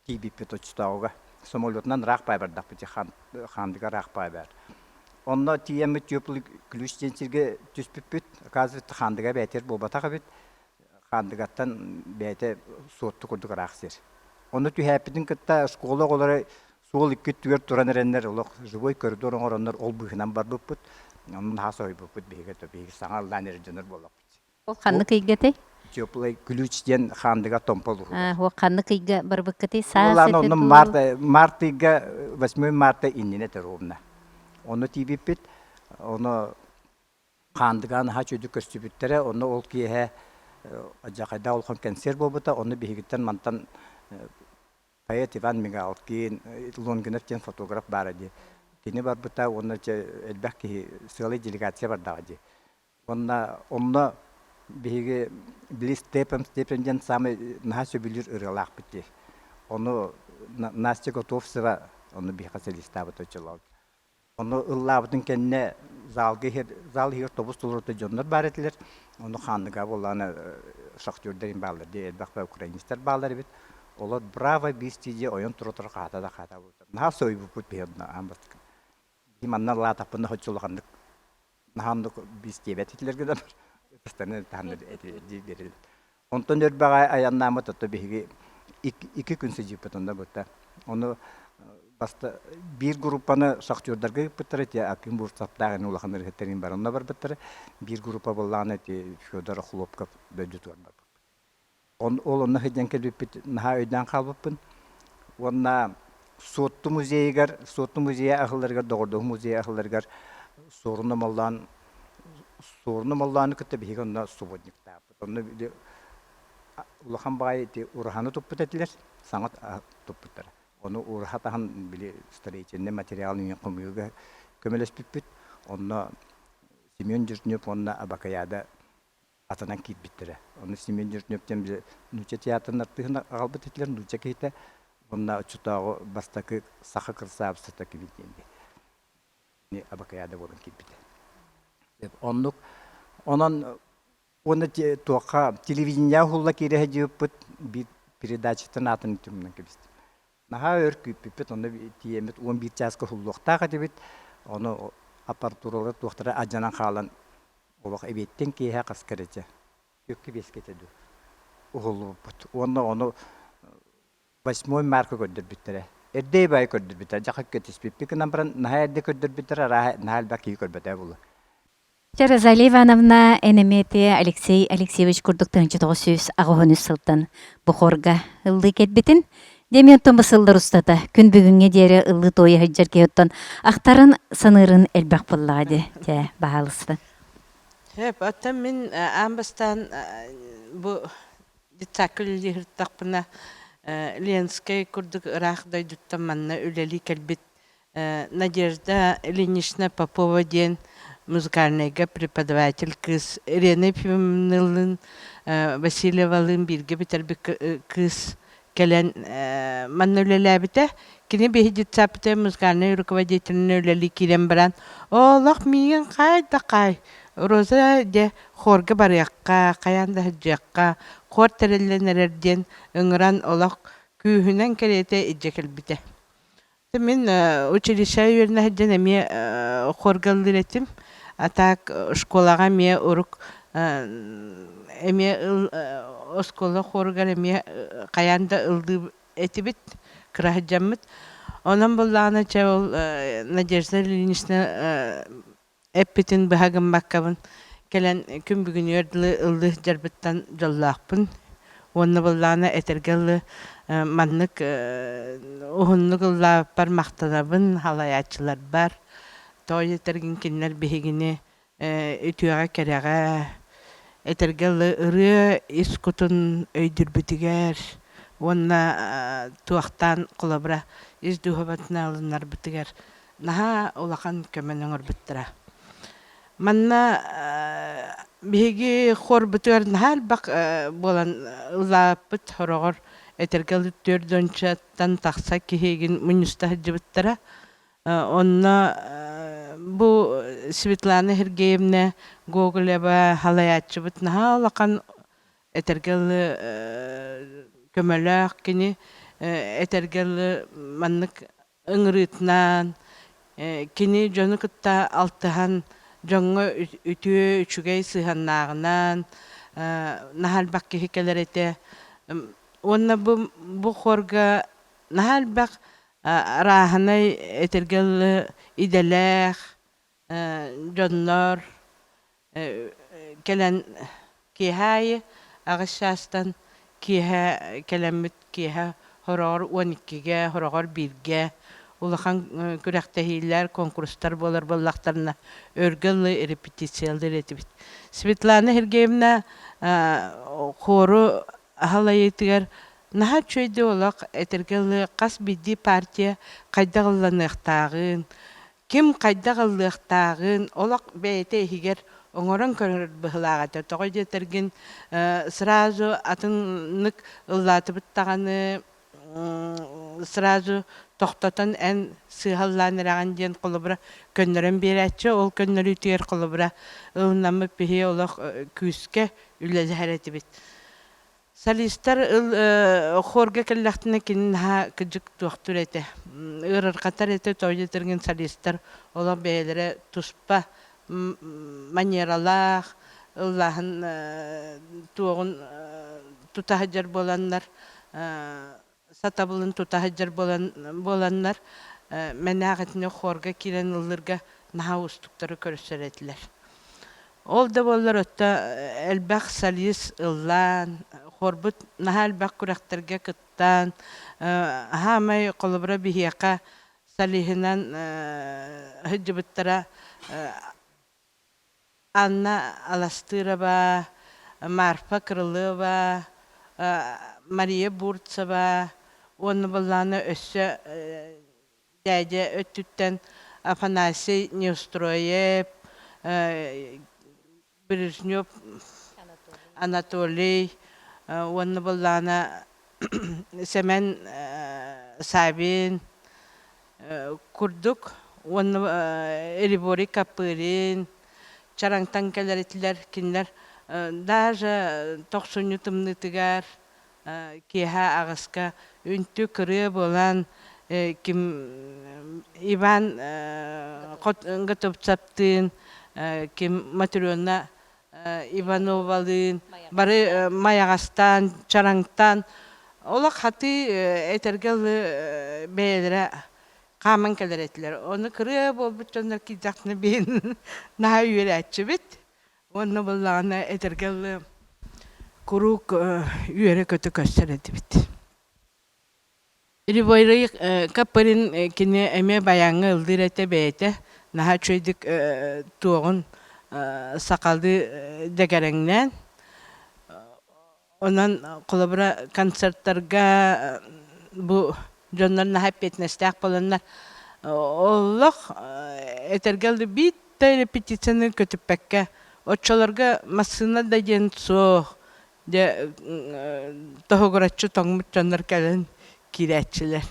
тиийбиппит оччотооҕуга. Самолетунан ыраах баай бардахпыт Хаандыга ыраах баай баар. Онно тиийэммит теплый ключ диэн сиргэ түспүппүт. Оказывается, Хаандыга бэйэтигэр буолбатах эбит. Хаандыгаттан бэйэтэ Суотту курдук ыраах сир. Ону түһээппитин кытта школа оҕолоро суол икки өттүгэр туран эрэннэр олох живой коридор оҥороннор ол быыһынан барбыппыт. Онон наһаа соһуйбуппут биһиги биһиги саҥа ыллаан эрэр дьоннор буоллахпыт. Ол ханнык ыйгатай? Теплый ключ диэн Хаандыга Томпо улууһугар. Ол ханнык ыйга барбыккытый? Саас Ол онно март, март ыйга 8 марта иннинэ этэ ровно. Ону тиийбиппит. Ону Хаандыга наһаа үчүгэйдик көстүбүттэрэ. Онно ол киэһэ Алдьархайдаах улахан кэнсиэр буолбута. Онно биһигиттэн мантан поэт Иван Мигалкин, Лонгинов диэн фотограф баара дии. Кини барбыта уонна элбэх киһи сыалай делегация бардаҕа дии. Уонна онно биһиги били Степан Степан диэн саамай наһаа сөбүлүүр ырыалаахпыт дии. Ону Настя Готовцева ону биһиэхэ солистаабыта оччолоох. Ону ыллаабытын кэннэ залга иһэр, зал иһигэр тобус толорута дьоннор баар этилэр. Ону хаанныга буоллаҕына шахтердар бааллар дии, элбэх украинецтар бааллар эбит. Олор браво бисти дии ойон тура-тура хаата да хаата буолбуттар. Наһаа соһуйбуппут биһи онно аан бастакы. Биһи манна ыллаатахпына соччо улаханнык наһаа оннук бис диэбэт этилэр гынан ытыстарын таһаннар дии биэрэллэр. Онтон өрбөҕө айаннааммыт ото биһиги икки күн сыдьыыппыт онно бытта. Ону баста биир группаны шахтердарга ыыппыттара ити Аким Бурцевтаах ини улахан ырыһыттарын бар онно барбыттара. Биир группа буоллаҕына ити Федор Хлопков дойдутугар барбыппыт. Ол онно сылдьан кэлбиппит наһаа өйдөөн хаалбыппын. Уонна Суотту музейыгар, Суотту музейа аһылларыгар, Доҕордоһуу музейа аһылларыгар Суорун Омоллоон Суорун Омоллоону кытта биһиги онно субботниктаабыт. Онно улахан баҕайы ити ураһаны туппут этилэр, саҥа туппуттара. Ону ураһа таһын били строительнай материал хомуйууга көмөлөспүппүт. Онно Семен Дежнев уонна Абакаяда атынан киирбиттэрэ. Ону Семен Дежнев диэн били нуучча театрын артыыһын аҕалбыт этилэр, нуучча киһитэ. Уонна оччотооҕу бастакы саха кырасаабыссата кини диэн кини Абакаяда буолан киирбитэ. Оннук онон уонна туохха телевидениеҕэ уһулла киирэ сылдьыбыппыт биир передачаттан аатын тумнан кэбистим. Наһаа өр күүппүппүт, онно тиийэммит 11 чааска уһуллуохтаах этибит. Ону аппаратуралара туохтара алдьанан хаалан олох эбиэттэн киэһэ хаска эрэ дьэ түөккэ биэскэ этэ дуу уһуллубуппут. Уонна ону 8 марка көрдөрбүттэрэ. Эрдэ баайы көрдөрбүттэрэ. Дьэ хакка түспүппүт гынан баран наһаа эрдэ көрдөрбүттэрэ, арааһа наһаа элбэх киһи көрбөтө буолуо. Чэ, Розалия Ивановна, эн эмиэ ити Алексей Алексеевич курдук 1983 сылтан бу хорга ыллыы кэлбитин. Дьэ, оттон бу сыллар устата күн бүгүҥҥэ диэри ыллыы туойа сылдьар киһи оттон ахтарын, саныырын элбэх буоллаҕа дии. Чэ, баһаалыста. Сөп, оттон мин аан бастаан бу детсадка үлэлии сырыттахпына Ленскэй курдук ыраах дойдуттан манна үлэлии кэлбит Надежда Ильинична Попова диэн музыкальнайга преподаватель кыыс Ирена Ефимовналыын Васильевалыын бииргэ бүтэрбит кыыс кэлэн манна үлэлээбитэ. Кини биһи детсадпытыгар музыкальнай руководителинэн үлэлии киирэн баран, олох миигин хаай да хаай, Роза дьэ хорга барыахха, хайаан да сылдьыахха, хор тэриллэн эрэр диэн ыҥыран олох күүһүнэн кэриэтэ илдьэ кэлбитэ. Мин училище үөрэнэ сылдьан эмиэ хорга ыллыыр этим. А так школаҕа эмиэ урук эмиэ оскуола хоругар эмиэ хайаан да ыллыы этибит, кыра сылдьаммыт. Онон буллаҕына чэ ол Надежда Ильинична эппитин быһа гыммаккабын кэлэн күн бүгүнүгэр дылы ыллыы сылдьарбыттан дьоллоохпун. Уонна быллаана этэргэ дылы маннык уһуннук ыллаабыппар махтанабын халайааччыларбар. Тоҕо диэтэргин кинилэр биһигини үтүөҕэ-кэрэҕэ этэргэ дылы ырыа ис кутун өйдүүрбүтүгэр уонна туохтаан холобура ис дууһабытынан ылынарбытыгар наһаа улахан көмөнү оҥорбуттара. Манна биһиги хуорбутугар наһаа элбэх буолан ыллаабыппыт сороҕор этэргэ дылы түөрт тахса киһигин мунньуста сылдьыбыттара. Онно бу Светлана Сергеевна Гоголева халайааччыбыт наһаа улахан этэргэ дылы көмөлөөх кини этэргэ дылы маннык ыҥырыытынан кини дьону кытта алтыһан дьоҥҥо үтүө үчүгэй сыһыаннааҕынан наһаа элбэх киһи кэлэр этэ уонна бу бу хорга наһаа элбэх арааһынай этэргэ дылы идэлээх дьоннор кэлэн киэһэ аайы аҕыс чаастан киэһэ кэлэммит киэһэ хороҕор 12-гэ, хороҕор бииргэ улахан күрэхтэһиилэр, куонкурустар буолар буоллахтарына өргө дылы репетициялыыр этибит. Светлана Сергеевна хуору аһалайыытыгар наһаа үчүгэйдик олох этэргэ дылы хас биирдии партия хайдах ылланыахтааҕын, ким хайдах ыллыахтааҕын олох бэйэтэ иһигэр оҥорон көрөр быһыылаах этэ. Тоҕо диэтэргин сразу атыннык ыллаатыбыт даҕаны сразу тохтотон эн сыыһа ыллаан эрэҕин диэн холобура көннөрөн биэрээччи. Ол көннөрүүтүгэр холобура ылынаммыт биһи олох күүскэ үлэлэһэр этибит. Солистар ыл хорга кэллэхтинэ кини наһаа кыдьык туохтуур этэ. Ыарырҕатар этэ, тоҕо диэтэргин солистар олох бэйэлэрэ туспа манералаах, ыллааһын туоҕун тута сылдьар буоланнар сатабылын тута сылдьар буолан буоланнар мэнээх итини хорга киирэн ыллыырга наһаа уустуктары көрсөр этилэр. Ол да буоллар өттө элбэх солист ыллаан, хорбут наһаа элбэх күрэхтэргэ кыттан, аһаамай холобура биһиэхэ солиһынан сылдьыбыттара Анна Аластырова, Марфа Крылова, Мария Бурцева уонна былаана өссө дьээдьэ өттүттэн Афанасий Неустроев, Брежнев Анатолий уонна былаана Сэмэн Савин курдук уонна Рибори Копырин Чараҥтан кэлэр этилэр кинилэр даже тохсунньу тымныытыгар киэһэ аҕыска үнтү кырыа буолан ким Иван Готовцевтыын ким Матрена Ивановалыын бары майаҕастаан, чараҥтаан олох хатыы этэргэ дылы бэйэлэрэ хааман кэлэр этилэр. Ону кырыа буолбут дьоннор киирдэхтэринэ биһин наһаа үөрээччибит. Уонна буоллаҕына этэргэ дылы куруук үөрэ-көтө көрсөр этибит. Рибойрый Капырин кини эмиэ баяҥҥа ыллыыр этэ бэйэтэ наһаа үчүгэйдик туоҕун сахалыы дэгэрэҥнээн онон холобура концертарга бу дьоннор наһаа эппиэтинэстээх буоланнар олох этэргэ дылы биир да репетицияны көтүппэккэ оччолорго массыына да диэн суох Дьэ, тоһугураччы тоҥмут дьоннор кэлэн киирээччилэр.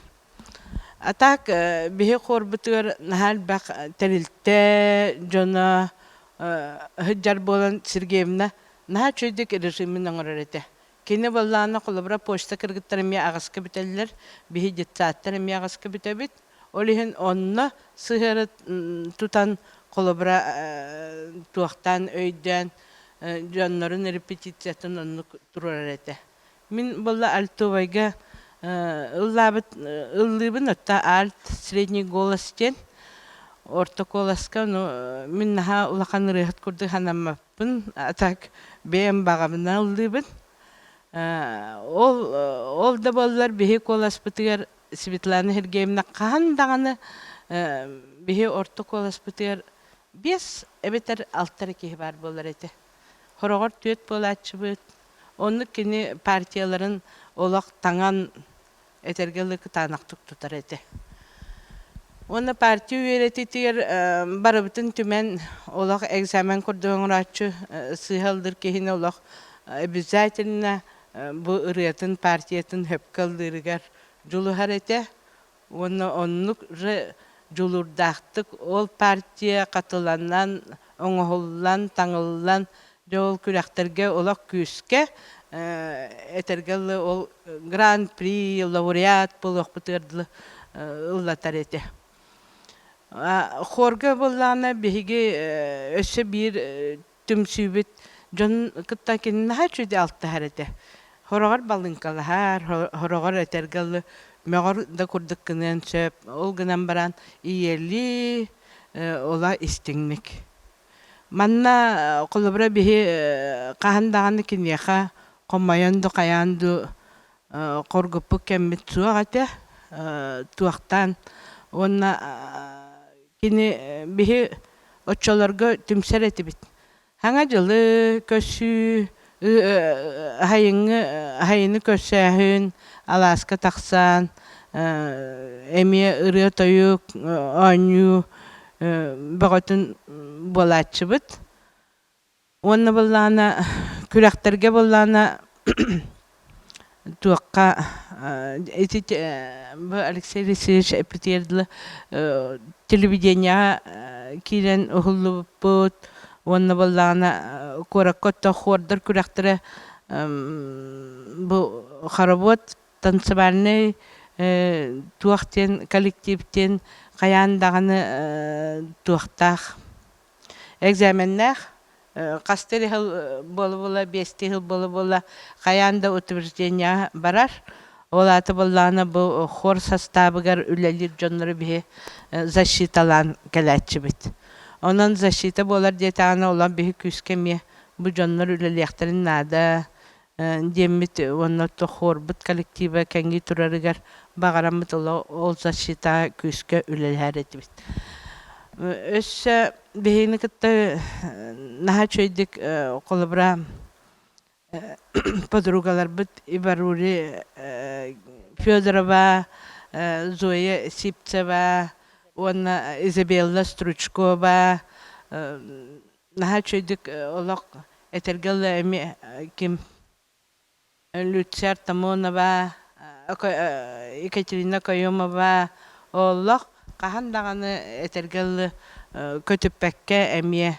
А так биһи хуорбутугар наһаа элбэх тэрилтэ дьоно сылдьар буолан Сергеевна наһаа үчүгэйдик режимин оҥорор этэ. Кини буоллаҕына холобура почта кыргыттар эмиэ аҕыска бүтэллэр, биһи детсадтар эмиэ аҕыска бүтэбит. Ол иһин онно сыһыары тутан. Холобура, туохтаан өйдөөн дьоннорун репетициятын оннук туруорар этэ. Мин буолла альтовайга ыллаабыт ыллыыбын, отта альт средний голос диэн орто куоласка, ну мин наһаа улахан ырыаһыт курдук санаммаппын, а так бэйэм баҕабынан ыллыыбын. Ол ол да буоллар биһи куоласпытыгар Светлана Сергеевна хаһан даҕаны биһи орто куоласпытыгар биэс эбэтэр алта эрэ киһи баар буолар этэ. Хороҕор түөрт буолааччыбыт. Оннук кини партияларын олох таҥан этэргэ дылы кытаанахтык тутар этэ. Уонна партия үөрэтиитигэр барыбытын түмэн олох экзамен курдук оҥорооччу сыыһа ыллыыр киһини олох обязательно бу ырыатын партиятын сөпкө ыллыырыгар дьулуһар этэ уонна оннук же дьулуурдаахтык ол партия хатыланан, оҥоһуллан, таҥыллан дьэ ол күрэхтэргэ олох күүскэ этэргэ дылы ол гран-при, лауреат буолуохпутугар дылы ыллатар этэ. Хорга буоллаҕына биһиги өссө биир түмсүүбүт дьон кытта кини наһаа үчүгэй алтыһар этэ. Хороҕор балыыҥкалаһар, хороҕор этэргэ дылы мөҕөр да курдук гыныан сөп. Ол гынан баран ийэлии, ола истиҥник. Манна холобура биһи хаһан даҕаны киниэхэ хомойон ду хайаан ду хоргуппут кэммит суох этэ. Туохтаан уонна Кини биһи оччолорго түмсэр этибит. Хаҥа дьылы көрсүү, аһайыҥҥы аһайыны көрсөөһүн, алааска тахсан, эмиэ ырыа-тойук, оонньуу бөҕөтүн буолааччыбыт. Уонна былаана күрэхтэргэ былаана туохха ити бу Алексей Алексеевич эппитигэр дылы телевидениеҕа киирэн уһуллубуппут уонна буоллаҕына куоракка оттон хуордар күрэхтэрэ бу хоровод танцевальнай туох диэн коллектив диэн хайаан даҕаны туохтаах Экзаменнаах хас да сыл буола-буола, биэстии сыл буола-буола хайаан да утверждениеҕа барар. Ол аата буоллаҕына бу хор састаабыгар үлэлиир дьоннору биһи защиталаан кэлээччибит. Онон защита буолар диэтэҕинэ улам биһи күүскэ эмиэ бу дьоннор үлэлиэхтэрин наада диэммит уонна хорбут коллектива кэҥии турарыгар баҕараммыт ол защитаҕа күүскэ үлэлэһэр этибит. Өссө биһигини кытта наһаа үчүгэйдик холобура подругаларбыт Иварури Федорова, Зоя Сивцева уонна Изабелла Стручкова наһаа үчүгэйдик олох этэргэ дылы эмиэ ким Люция Артамонова, Екатерина Каюмова олох хаһан даҕаны этэргэ дылы көтүппэккэ эмиэ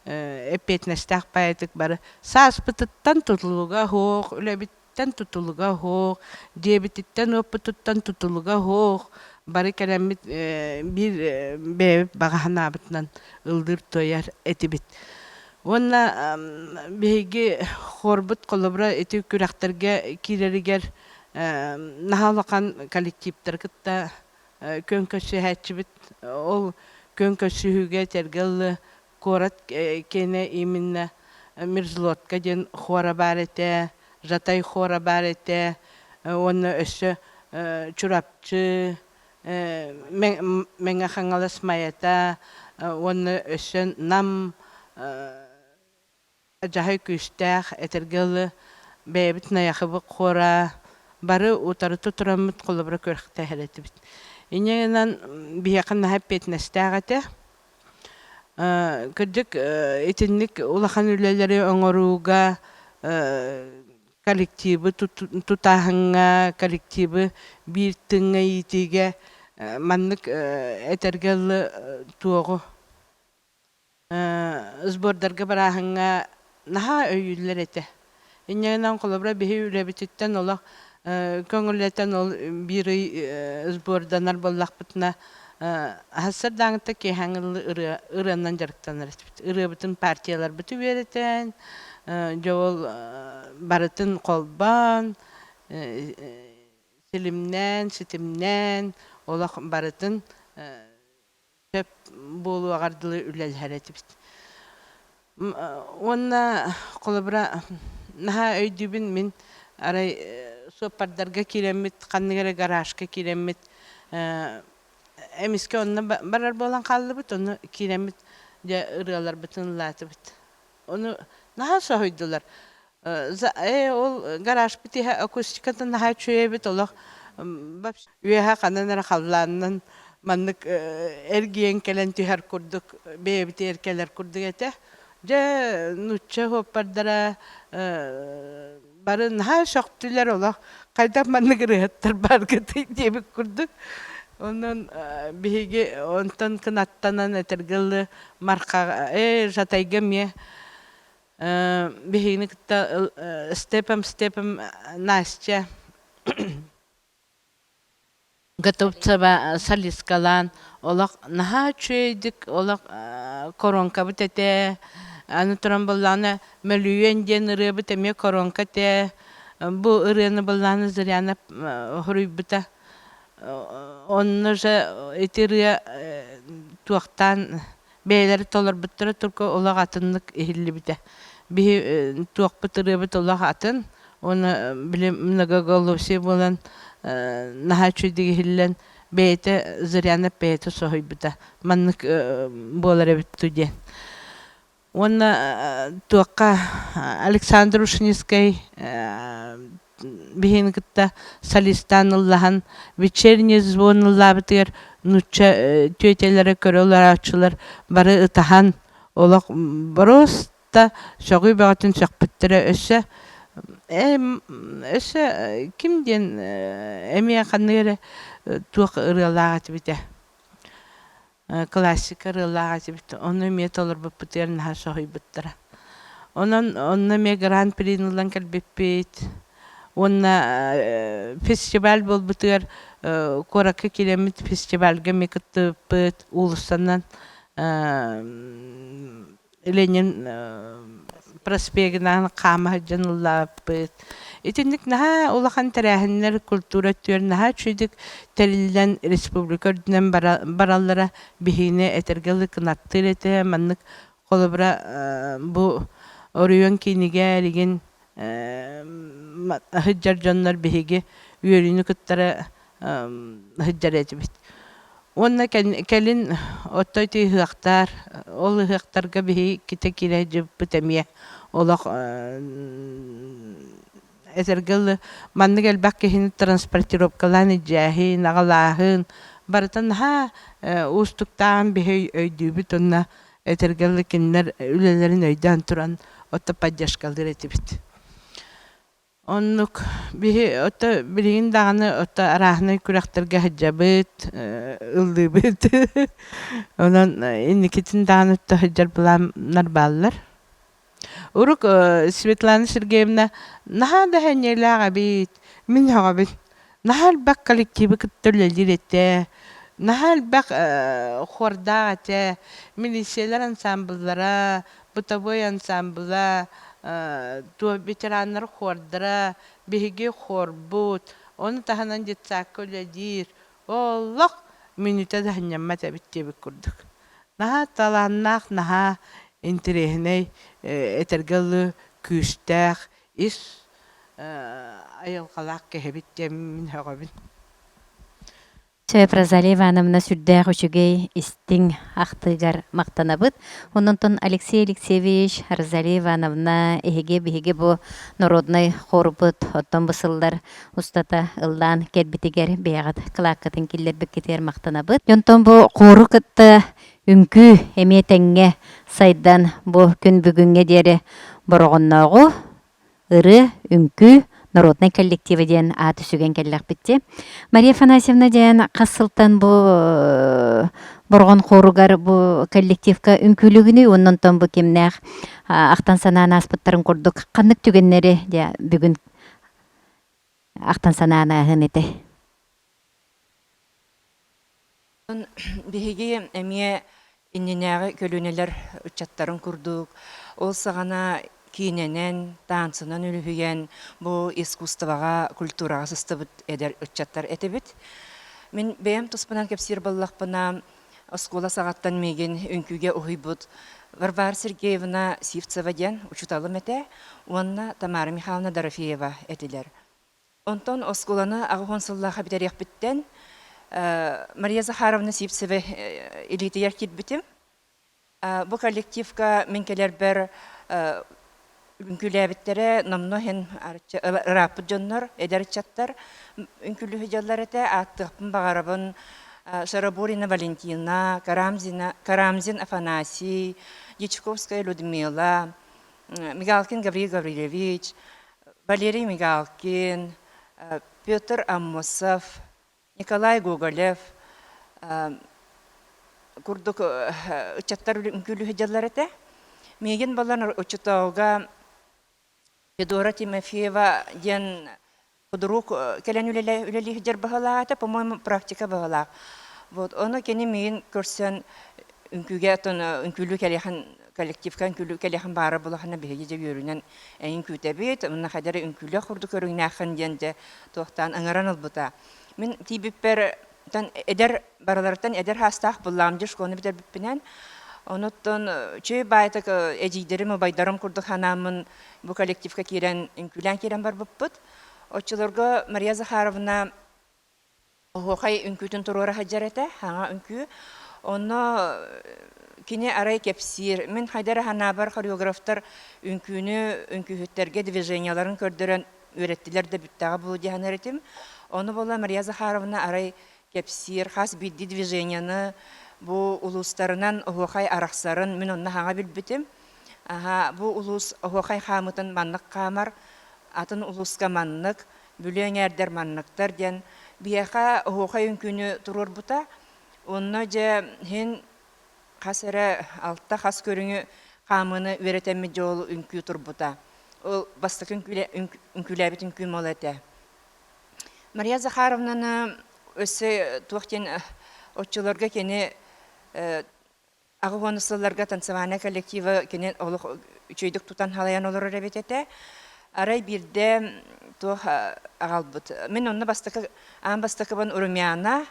эппиэтинэстээх поэтик бары сааспытыттан тутулуга суох үлэбит тутулуга суох, дьиэбититтэн-уоппутуттан тутулуга суох, бары кэлэммит биир бэйэбит баҕа санаабытынан ыллыыр-туойар этибит. Уонна биһиги хорбут холобура ити күрэхтэргэ киирэригэр наһаа улахан коллективтары кытта күөн көрсүһээччибит. Ол күөн көрсүһүүгэ этэргэ дылы Куорат киэнэ именно Мерзлотка диэн хора баар этэ, Жатай хора баар этэ уонна өссө Чурапчы, Мэҥэ Хаҥалас Майата уонна өссө Нам Дьаһай күүстээх, этэргэ дылы, бэйэбит Найахыбыт хора бары утарыта тураммыт холобура күрэхтэһэр этибит. Инньэ гынан биһиэхэ наһаа эппиэтинэстээх этэ. Кырдьык, итинник улахан үлэлэри оҥорууга коллективы тутааһыҥҥа, коллективы биир тыыҥҥа иитиигэ маннык этэргэ дылы туоҕу сбордарга барааһыҥҥа наһаа өйүүллэр этэ. Инньэ гынан холобура биһи үлэбититтэн олох көҥүллэтэн ол биир ый сборданар буоллахпытына. Аһассардааҥыта киэһээҥҥи ырыа ырыанан дьарыктанар этибит. Ырыабытын партияларбытын үөрэтэн, дьэ ол барытын холбоон, силимнээн, ситимнээн, олох барытын сөп буолуоҕар дылы үлэлэһэр этибит. Уонна холобура наһаа өйдүүбүн мин арай суоппардарга киирэммит, ханнык эрэ гаражка киирэммит эмискэ онно барар буолан хааллыбыт, ону киирэммит дьэ ырыаларбытын ыллаатыбыт. Ону наһаа соһуйдулар. Ээ ол гаражпыт иһэ акустиката наһаа үчүгэй эбит олох үөһэ ханан эрэ халлаанынан маннык эргийэн кэлэн түһэр курдук бэйэбитигэр кэлэр курдук этэ. Дьэ нуучча суоппардара бары наһаа сөхтүлэр олох хайдах маннык ырыаһыттар бааргытый диэбит курдук. Онон биһиги онтон кынаттанан этэргэ дылы Мархаҕа ээ Жатайга эмиэ биһигини кытта Степом Степом Настя Готовцева солисткалаан олох наһаа үчүгэйдик олох коронкабыт этэ аны туран буоллаҕына Мөлүйүөн диэн ырыабыт эмиэ коронка этэ бу ырыаны буоллаҕына Зырянов хоруйбута онно же ити ырыа туохтаан бэйэлэрэ толорбуттара только олох атыннык иһиллибитэ. Биһи туохпут ырыабыт олох атын уонна били многоголосие буолан наһаа үчүгэйдик иһиллэн бэйэтэ Зырянов бэйэтэ соһуйбута маннык буолар эбит дуу диэн. Уонна туохха Александр Ушницкай биһигини кытта солистаан ыллаһан вечерний звон ыллаабытыгар нуучча тетялара көрө олорооччулар бары ытаһан олох боруоста сөҕүү бөҕөтүн сөхпүттэрэ өссө өссө ким диэн эмиэ ханнык эрэ туох ырыалаах этибитэ классика ырыалаах этибит. Ону эмиэ толорбуппутугар наһаа соһуйбуттара. Онон онно эмиэ гран-прин ылан кэлбиппит. Уонна фестиваль буолбутугар куоракка киирэммит фестивальга эмиэ кыттыбыппыт. Уулуссанан Ленин проспегынан хаама сылдьан ыллаабыппыт. Итинник наһаа улахан тэрээһиннэр культура өттүгэр наһаа үчүгэйдик тэриллэн республика үрдүнэн бараллара биһигини этэргэ дылы кынаттыыр этэ. Маннык холобура бу оройуон киинигэр игин сылдьар дьоннор биһиги үөрүүнү кыттара сылдьар этибит. Уонна кэлин отто ити ыһыахтар, ол ыһыахтарга биһиги иккитэ киирэ сылдьыбыппыт эмиэ олох этэргэ дылы маннык элбэх киһини транспортировкалаан илдьээһин, аҕалааһын барыта наһаа уустуктааҕын биһи өйдүүбүт уонна этэргэ дылы кинилэр үлэлэрин өйдөөн туран отто поддержкалыыр этибит. Оннук биһи ото билигин даҕаны ото арааһынай күрэхтэргэ сылдьабыт, ыллыыбыт. Онон инникитин даҕаны ото сылдьар былааннар бааллар. Урук Светлана Сергеевна наһаа да сэниэлээх эбит, мин сөҕөбүн. Наһаа элбэх коллективы кытта үлэлиир этэ, наһаа элбэх хуордаах этэ, милициялар ансамбллара, бытовой ансамбла, ветераннар хуордара, биһиги хуорбут, ону таһынан детсадка үлэлиир, олох мүнүүтэ да сынньаммат эбит диэбит курдук. Наһаа талааннаах, наһаа интэриэһинэй, этэргэ дылы күүстээх, ис айылҕалаах киһибит диэн мин сөҕөбүн. Сөп, Розалия Ивановна сүрдээх үчүгэй, истиҥ ахтыыгар махтанабыт. Онон Алексей Алексеевич, Розалия Ивановна, эһиги биһиги бу народнай хорбут оттон бу сыллар устата ыллаан кэлбитигэр бэйэҕит кылааккытын киллэрбиккитигэр махтанабыт. Онтон бу хору кытта үҥкүү эмиэ тэҥҥэ сайдан бу күн бүгүҥҥэ диэри Бороҕоннооҕу ырыа, үҥкүү народнай коллектива диэн ааты сүгэн кэллэхпит Мария Афанасьевна диэн хас сылтан бу Бороҕон хоругар бу коллективка үҥкүүлүгүнүй уонна онтон бу кимнээх ахтан санаан ааспыттарын курдук ханнык түгэннэри дьэ бүгүн ахтан санаан ааһын этэ? Биһиги эмиэ иннинээҕи көлүөнэлэр ыччаттарын курдук ол саҕана киинэнэн, таансынан үлүһүйэн бу искусствоҕа, культураҕа сыстыбыт эдэр ыччаттар этибит. Мин бэйэм туспунан кэпсиир буоллахпына, оскуола саҕаттан миигин үҥкүүгэ уһуйбут Варвара Сергеевна Сивцева диэн учууталым этэ уонна Тамара Михайловна Дорофеева этилэр. Онтон оскуоланы 80 сыллаахха бүтэриэхпиттэн Мария Захаровна Сивцева илиитигэр киирбитим. Бу коллективка мин кэлэрбэр үҥкүүлээбиттэрэ номнуо иһин ырааппыт дьоннор, эдэр ыччаттар үҥкүүлүү сылдьаллар этэ. Ааттыахпын баҕарабын Шараборина Валентина, Карамзина, Карамзин Афанасий, Дьячковская Людмила, Мигалкин Гаврил Гаврильевич, Валерий Мигалкин, Петр Аммосов, Николай Гоголев курдук ыччаттар үҥкүүлүү сылдьаллар этэ. Миигин балан оччотооҕуга Федора Тимофеева диэн худрук кэлэн үлэлии сылдьар баһылаах этэ, по-моему, практика баһылаах. Вот, ону кини миигин көрсөн үҥкүүгэ оттон үҥкүүлүү кэлиэхин коллективка үҥкүүлүү кэлиэхин баара булахына биһиги дьэ үөрүүнэн эйин күүтэбит, онно хайдары үҥкүүлүөх курдук көрүҥнээххин диэн дьэ туохтаан ыҥыран ылбыта. Мин тиийбиппэр эдэр барыларыттан эдэр хаастаах буллаам дьэ школаны бүтэрбиппинэн онуттан үчүгэй баайтык эдьиийдэрим убайдарым курдук санааммын бу коллективка киирэн үҥкүүлээн киирэн барбыппыт. Оччолорго Мария Захаровна оһуохай үҥкүүтүн туруора сылдьар этэ, хаҥа үҥкүү. Онно кини арай кэпсиир. Мин хайда эрэ санаабар хореографтар үҥкүүнү үҥкүүһүттэргэ движенияларын көрдөрөн үөрэттилэр да бүттэҕэ буолуо дии саныыр этим. Ону буола Мария Захаровна арай кэпсиир хас биирдии движенияны бу улуустарынан оһуохай арахсарын мин онно хаҥа билбитим. Аха, бу улуус оһуохай хаамытын маннык хаамар, атын улууска маннык, Бүлүү эҥээрдэр манныктар диэн биһиэхэ оһуохай үҥкүүнү туруорбута. Онно дьэ иһин хас эрэ алта хас көрүҥү хаамыыны үөрэтэммит дьэ ол үҥкүү турбута. Ол бастакы үҥкүүлээбит үҥкүүм ол этэ. Мария Захаровнаны өссө туох диэн оччолорго кини 80 сылларга танцевальнай коллектива кини олох үчүгэйдик тутан халайан олорор эбит этэ. Арай биирдэ туох аҕалбыт. Мин онно бастакы аан бастакыбын румяна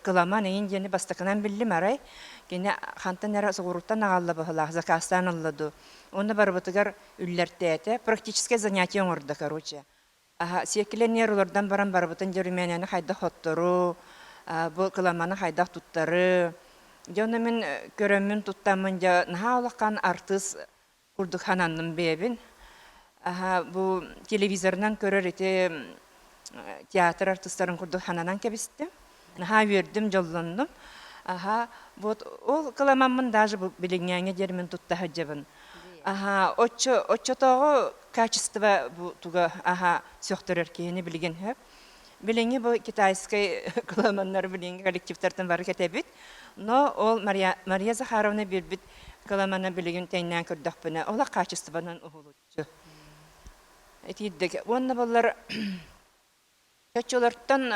кыламан эйин диэни бастакынан биллим арай. Кини хантан эрэ соҕурууттан аҕалла быһылаах, заказтаан ылла дуу. Уонна барыбытыгар үллэртээтэ. Практическое занятие оҥордо, короче. Сиэркилэ олордон баран барыбытын дьэ румянаны хайдах хоттору, бу кыламаны хайдах туттары. Дьэ ону мин көрөммүн туттаммын дьэ наһаа улахан артыыс курдук сананным бэйэбин. Аха бу телевизорынан көрөр ити театр артыыстарын курдук сананан кэбистим. Наһаа үөрдүм, дьоллоннум. Аха, вот ол кыламаммын даже бу билиҥҥээҥҥэ диэри мин тутта сылдьабын. Аха, оччо оччотооҕу качество бу туга аха сөхтөрөр киһини билигин хөп. Билиҥҥи бу китайскай кыламаннар билиҥҥи коллективтартан бары кэтэбит. Но ол Мария, Мария Захаровна биэрбит кыламана билигин тэҥнээн көрдөхпүнэ, олох качествонан уһулуччу. Итиирдик. Уонна баллар Чочулартан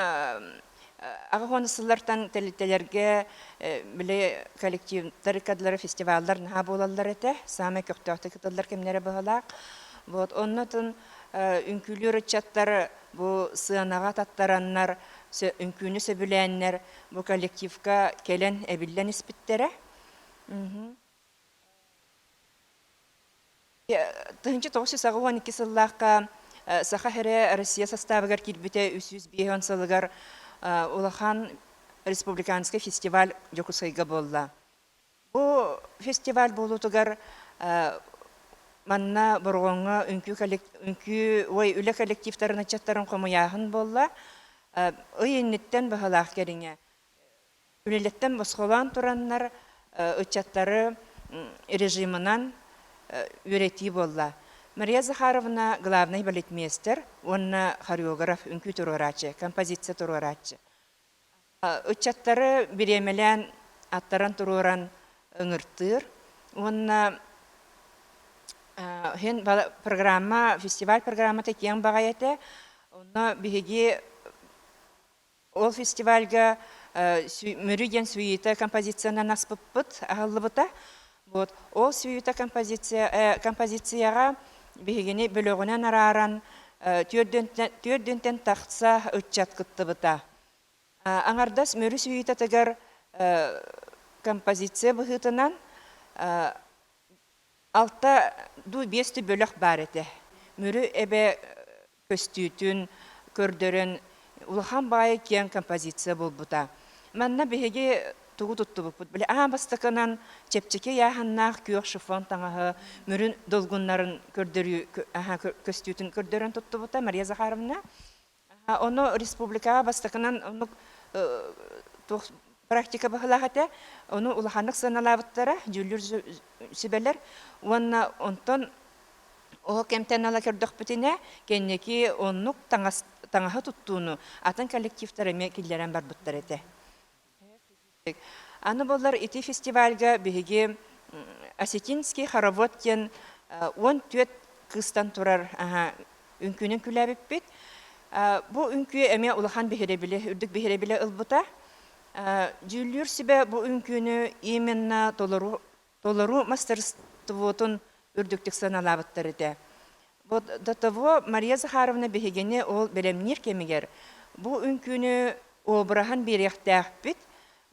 80 сыллартан тэрилтэлэргэ били коллективтар ыккардылара фестиваллар наһаа буолаллар этэ. Саамай көхтөөхтүк кытыллар кэмнэрэ быһалаах. Вот оннотун үҥкүүлүүр ыччаттар бу сыанаҕа таттараннар, үҥкүүнү сөбүлээннэр бу коллективка кэлэн эбиллэн испиттэрэ. 1982 сыллаахха Саха сирэ Россия састаабыгар киирбитэ 350 сылыгар улахан республиканскай фестиваль Дьокуускайга буолла. Бу фестиваль буолуутугар манна Бороҕоҥҥо үҥкүү, үҥкүү ой үлэ коллективтарын ыччаттарын хомуйааһын буолла. Ый инниттэн баһылаах кэриҥэ Үлэлэттэн босхолоон тураннар ыччаттары режимынан үөрэтии буолла. Мария Захаровна главнай балетмейстер уонна хореограф, үҥкүү туруорааччы, композиция туруорааччы. Ыччаттары бириэмэлээн аттаран туруоран ыҥыртыыр уонна иһин программа, фестиваль программата киэҥ баҕайы этэ. Онно биһиги Ол фестивальга Мүрү диэн сюита композициянан аспыппыт аһыллыбыта. Вот ол сюита композиция композицияҕа биһигини бөлөҕүнэн арааран түөрдүнтэн тахса ыччат кыттыбыта. Аҥардас Мүрү сюитатыгар композиция быһыытынан Алта дуу, биэс дуу бөлөх баар этэ. Мүрү эбэ көстүүтүн көрдөрөн улахан баайы киэҥ композиция буолбута. Манна биһиги тугу туттубуппут? Били аан бастакынан чэпчэки ыйааһыннаах күөх шифон таҥаһы Мүрү долгуннарын көрдөрүү көстүүтүн көрдөрөн туттубута Мария Захаровна. Ону республикаҕа бастакынан оннук туох практика быһыылаах этэ. Ону улаханнык сыаналаабыттара дьүүллүүр сүбэлэр. Уонна онтон ол кэмтэн ыла көрдөхпүтүнэ, кэнники оннук таҥас, таҥаһы туттууну атын коллективтар эмиэ киллэрэн барбыттар этэ. Аны буоллар ити фестивальга биһиги Осетинский хоровод диэн 14 кыыстан турар үҥкүүнүн күлээбиппит. Бу үҥкүү эмиэ улахан биһирэбили, үрдүк биһирэбили ылбыта. Дьүүллүүр сүбэ бу үҥкүүнү именно толору толору мастерствотун үрдүктүк сыаналаабыттар этэ. Вот до того Мария Захаровна биһигини ол бэлэмниир кэмигэр бу үҥкүүнү обраһын биэриэхтээхпит.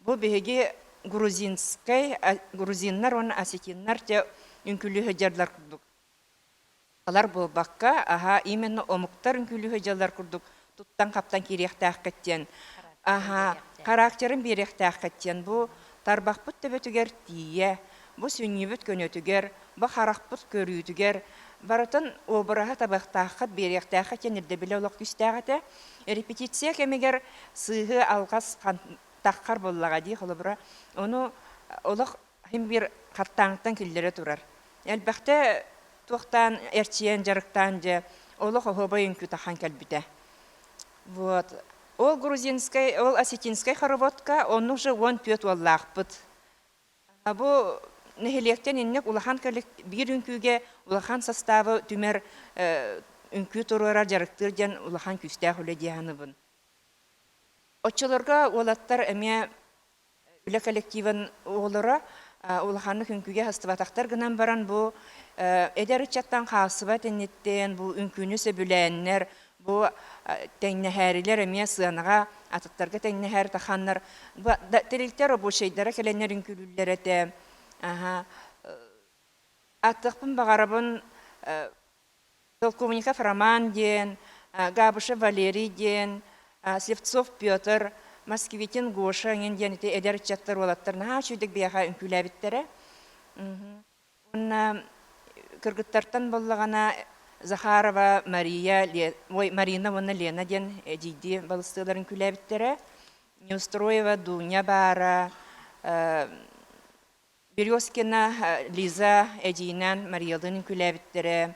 Бу биһиги грузинскай, грузиннар уонна осетиннар те үҥкүүлүү сылдьарлар курдук Алар буолбакка, аһа именно омуктар үҥкүүлүү сылдьаллар курдук туттан-хаптан киириэхтээххит диэн, аһа характерын биэриэхтээххит диэн бу тарбахпыт төбөтүгэр тиийэ, бу сүнньүбүт көнөтүгэр, бу харахпыт көрүүтүгэр барытын обраһа табыахтааххыт, биэриэхтээххит диэн ирдэбилэ олох күүстээх этэ. Репетиция кэмигэр сыыһы алҕас таххар буоллаҕа дии, холобура, ону олох Син биир хаттааҥтан киллэрэ турар. Элбэхтэ туохтаан эрчийэн, дьарыктаан дьэ олох оһуобай үҥкүү тахан кэлбитэ. Вот. Ол грузинскай, ол осетинскай хороводка онно уже 14 уоллаахпыт. Бу нэһилиэктэн инник улахан биир үҥкүүгэ улахан составы түмэр үҥкүү туруорар дьарыктыыр диэн улахан күүстээх үлэ дии саныыбын. Оччолорго уолаттар эмиэ Үлэ коллективын оҕолоро улаханнык үҥкүүгэ сыстыбатахтар гынан баран бу эдэр ыччаттан хаалсыбат инниттэн бу үҥкүүнү сөбүлээннэр бу тэҥнэһээрилэр эмиэ сыанаҕа атыттарга тэҥнэһэр таханнар тэрилтэ рабочайдара кэлэннэр үҥкүүлүүллэр этэ аттыахпын баҕарабын Полковников Роман диэн, Габышев Валерий диэн, Слепцов Петр, Москвитин Гоша эҥин диэн ити эдэр ыччаттар уолаттар наһаа үчүгэйдик биһиэхэ үҥкүүлээбиттэрэ. Уонна кыргыттартан буоллаҕына Захарова Мария, ой, Марина уонна Лена диэн эдьиийдии балыстыылар үҥкүүлээбиттэрэ. Неустроева Дуня баара, Березкина Лиза эдьиийинээн Мариялыын үҥкүүлээбиттэрэ.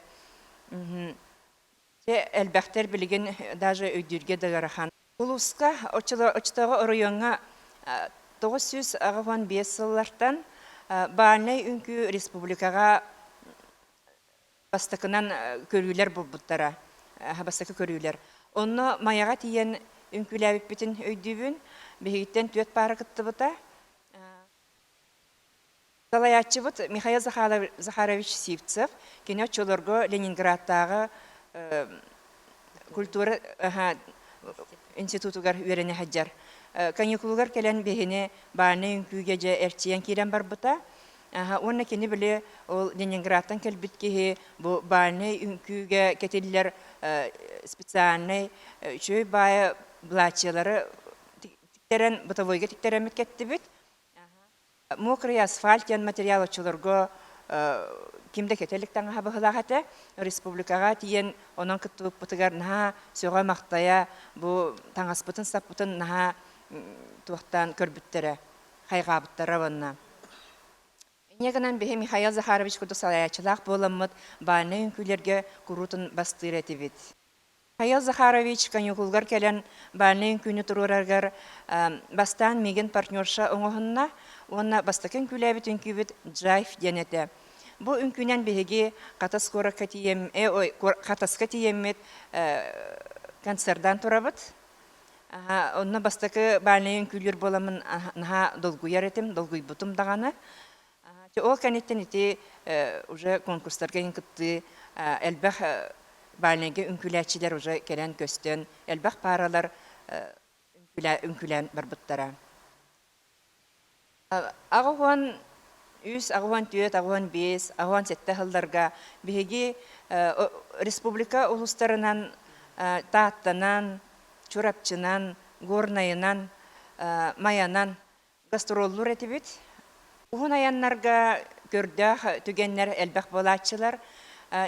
Дьэ, элбэхтэр билигин даже өйдүүргэ да ыарахан. Улууска оччотооҕу оройуоҥҥа 985 сыллартан бальнай үҥкүү республикаҕа бастакынан көрүүлэр булбуттара. Бастакы көрүүлэр. Онно Майаҕа тиийэн үҥкүүлээбиппитин өйдүүбүн. Биһигиттэн түөрт паара кыттыбыта. Салайааччыбыт Михаил Захарович Сивцев, кини оччолорго Ленинградтааҕы культура институтугар үөрэнэ сылдьар. Каникулугар кэлэн биһини бальнай үҥкүүгэ дьэ эрчийэн киирэн барбыта. Уонна кини били ол Ленинградтан кэлбит киһи бу бальнай үҥкүүгэ кэтиллэр специальнай үчүгэй баайа былааччыйалары тиктэрэн, бытовойга тиктэрэммит кэттибит. Мокрый асфальт диэн материал оччолорго ким да кэтэ илик таҥаһа быһыылаах этэ. Республикаҕа тиийэн онон кыттыбыппытыгар наһаа сөҕө-махтайа бу таҥаспытын-саппытын наһаа туохтаан көрбүттэрэ, хайҕаабыттара уонна. Инньэ гынан биһи Михаил Захарович курдук салайааччылаах буоламмыт бальнай үҥкүүлэргэ куруутун бастыыр этибит. Михаил Захарович каникулгар кэлэн бальнай үҥкүүнү туруорарыгар бастаан миигин партнерша оҥоһунна уонна бастакы үҥкүүлээбит үҥкүүбүт «Джайв» диэн этэ. Бу үҥкүүнэн биһиги Хатас куоракка тиийэм, ой, Хатаска тиийэммит концердаан турабыт. Онно бастакы бальнай үҥкүүлүүр буоламмын наһаа долгуйар этим, долгуйбутум даҕаны. Ол кэнниттэн ити уже конкурстарга кыттыы элбэх бальнайга үҥкүүлээччилэр уже кэлэн көстөн, элбэх пааралар үҥкүүлээн барбыттара. 83, 84, 85, 87 сылларга биһиги республика улуустарынан Тааттанан, Чурапчынан, Горнайынан, Майанан гастроллуур этибит. Уһун айаннарга көрдөөх түгэннэр элбэх буолааччылар.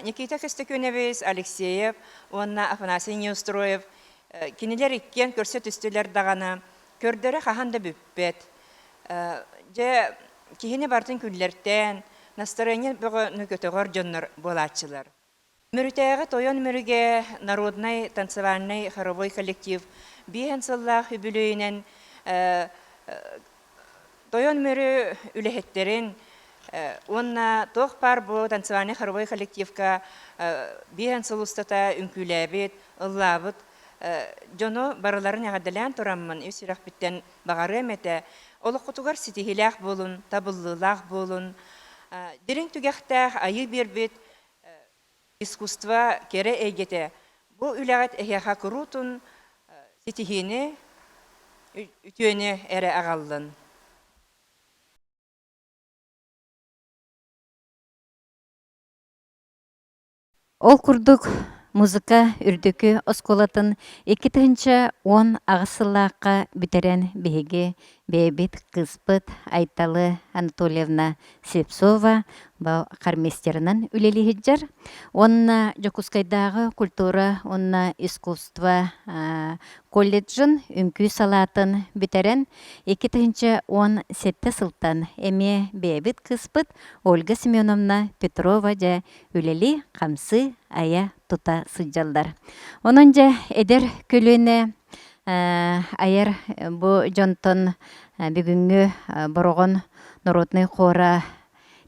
Никита Көстөкүүнэбис Алексеев уонна Афанасий Неустроев кинилэр иккиэн көрсө түстүлэр даҕаны Көрдөрө хаһан да бүппэт. Дьэ, киһини барытын күллэртээн, настарыанньа бөҕөнү көтөҕөр дьоннор буолааччылар. Мүрүтээҕи Тойон Мүрүгэ народнай танцевальнай хоровой коллектив биэһэн сыллаах үбүлүөйүнэн Тойон Мүрү үлэһиттэрин уонна туох баар бу танцевальнай хоровой коллективка биэһэн сыл устата үҥкүүлээбит, ыллаабыт Дьону барыларын эҕэрдэлээн тураммын ис сүрэхпиттэн баҕарыам этэ, олоххутугар ситиһиилээх буолун, табыллыылаах буолун, дириҥ түгэхтээх айыы биэрбит искусство кэрэ эйгэтэ бу үлэҕит эһиэхэ куруутун ситиһиини, үтүөнү эрэ аҕаллын. Ол курдук, музыка үрдүкү оскуолатын 2018 сыллаахха бүтэрэн биһиги бэйэбит кыыспыт Айталы Анатольевна Слепцова хормейстерынан үлэлии сылдьар уонна Дьокуускайдааҕы культура уонна искусство колледжын үҥкүү салаатын бүтэрэн 2017 сылтан эмиэ бэйэбит кыыспыт Ольга Семеновна Петрова дьэ үлэлии, хамсыы, айа тута сылдьаллар. Онон дьэ эдэр көлүөнэ айар бу дьонтон бүгүҥҥү Бороҕон народнай хора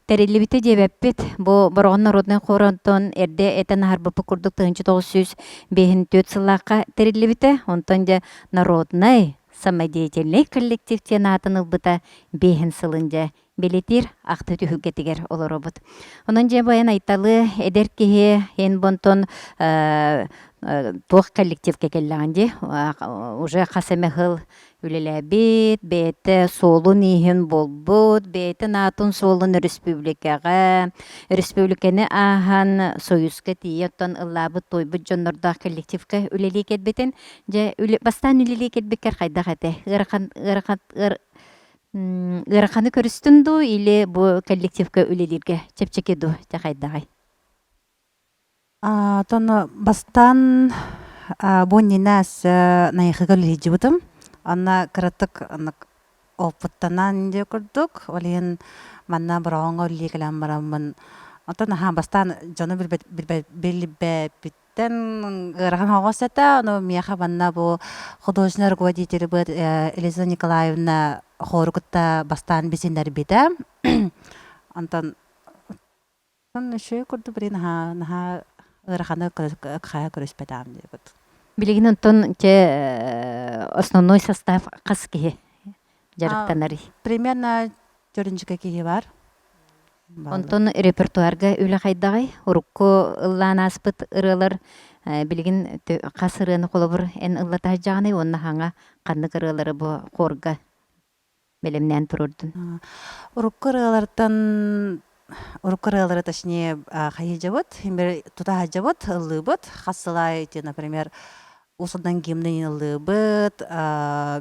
тэриллибитэ диэбэппит. Бу Бороҕон народнай хорунтан эрдэ этэн аһарбыппыт курдук 1954 сыллаахха тэриллибитэ. Онтон дьэ народнай самодеятельнай коллектив диэн аатын ылбыта биэһин сылын дьэ бэлиэтиир ахтыы түһүлгэтигэр олоробут. Онон дьэ баян Айталы эдэр киһи эн бонтон туох коллективка кэллэҕин дии уже хас эмэ сыл үлэлээбит, бэйэтэ суолун-ииһин булбут, бэйэтин аатын суолун республикаҕа, республиканы ааһан Союзка тиийэ оттон ыллаабыт туойбут дьоннордоох коллективка үлэлии кэлбитин дьэ бастаан үлэлии кэлбиккэр хайдах этэ ыарахан ыарахан Ыараханы көрүстүн дуу или бу коллективка үлэлииргэ чэпчэки дуу дьэ хайдаҕый? Оттон бастаан бу иннинэ Найахыга үлэлиирдьибитим. Онно кыратык опыттанан диэ курдук. Ол иһин манна Бороҕоҥҥо үлэлии кэлэн бараммын оттон аһаа бастаан дьону билбэппит Тэн ыарахан оҕус этэ, ону миэхэ манна бу художественный руководитель Елиза Николаевна хору кытта бастаан билсиннэрбитэ. Онтон үчүгэй курдук блин наһаа наһаа ыараханы хайа көрүспэтэҕим диэбит. Билигин онтон те основной состав хас киһи дьарыктанарый? Примерно төрүнчүкэ киһи бар. Онтон репертуарга үлэ хайдаҕый? Урукку ыллаан ааспыт ырыалар билигин хас ырыаны холобур эн ыллата сылдьаҕыный уонна хаҥа ханнык ырыалары бу хорга бэлэмнээн туруордун? Урукку ырыалартан урукку ырыалары точнее хайыдьабыт, тута сылдьабыт, ыллыыбыт. Хас сыл аайы например, Уус-Алдан гимнин ыллыыбыт,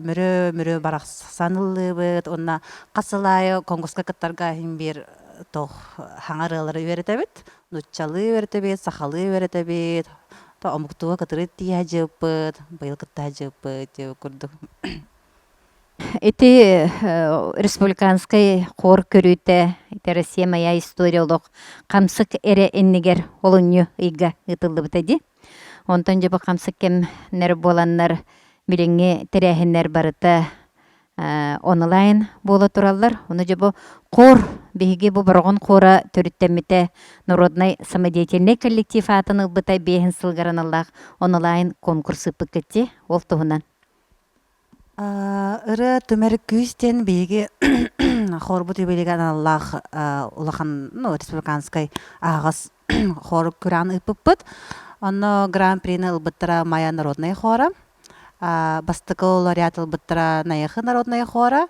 Мүрү, Мүрү барахсан ыллыыбыт уонна хас сыл аайы конкурска кыттарга иһин биир туох хаҥа ырыалары үөрэтэбит. Нууччалыы үөрэтэбит, сахалыы үөрэтэбит, омуктууга кытары тиийэ сылдьыбыппыт, быйыл кытта сылдьыбыппыт диэбит курдук. Ити республиканскай хор көрүүтэ, ити Россия моя история олох хамсык эрэ иннигэр олунньу ыйга ыытыллыбыта дии. Онтон дьэ бу хамсык кэмнэр буоланнар билиҥҥи тэрээһиннэр барыта онлайн буола тураллар. Ону дьэ бу хор биһиги бу Бороҕон хора төрүттэммитэ народнай самодеятельнай коллектив аатын ылбыта биэһин сылгар аналлаах онлайн конкурс ыыппыккыт дии ол туһунан. Ырыа түмэр күүс диэн биһиги хорбут юбилейга аналлаах улахан ну, республиканскай аһаҕас хор күрэҕин ыыппыппыт. Онно гран-прини ылбыттара Майа народнай хора, бастакы лауреат ылбыттара Найахы народнай хора,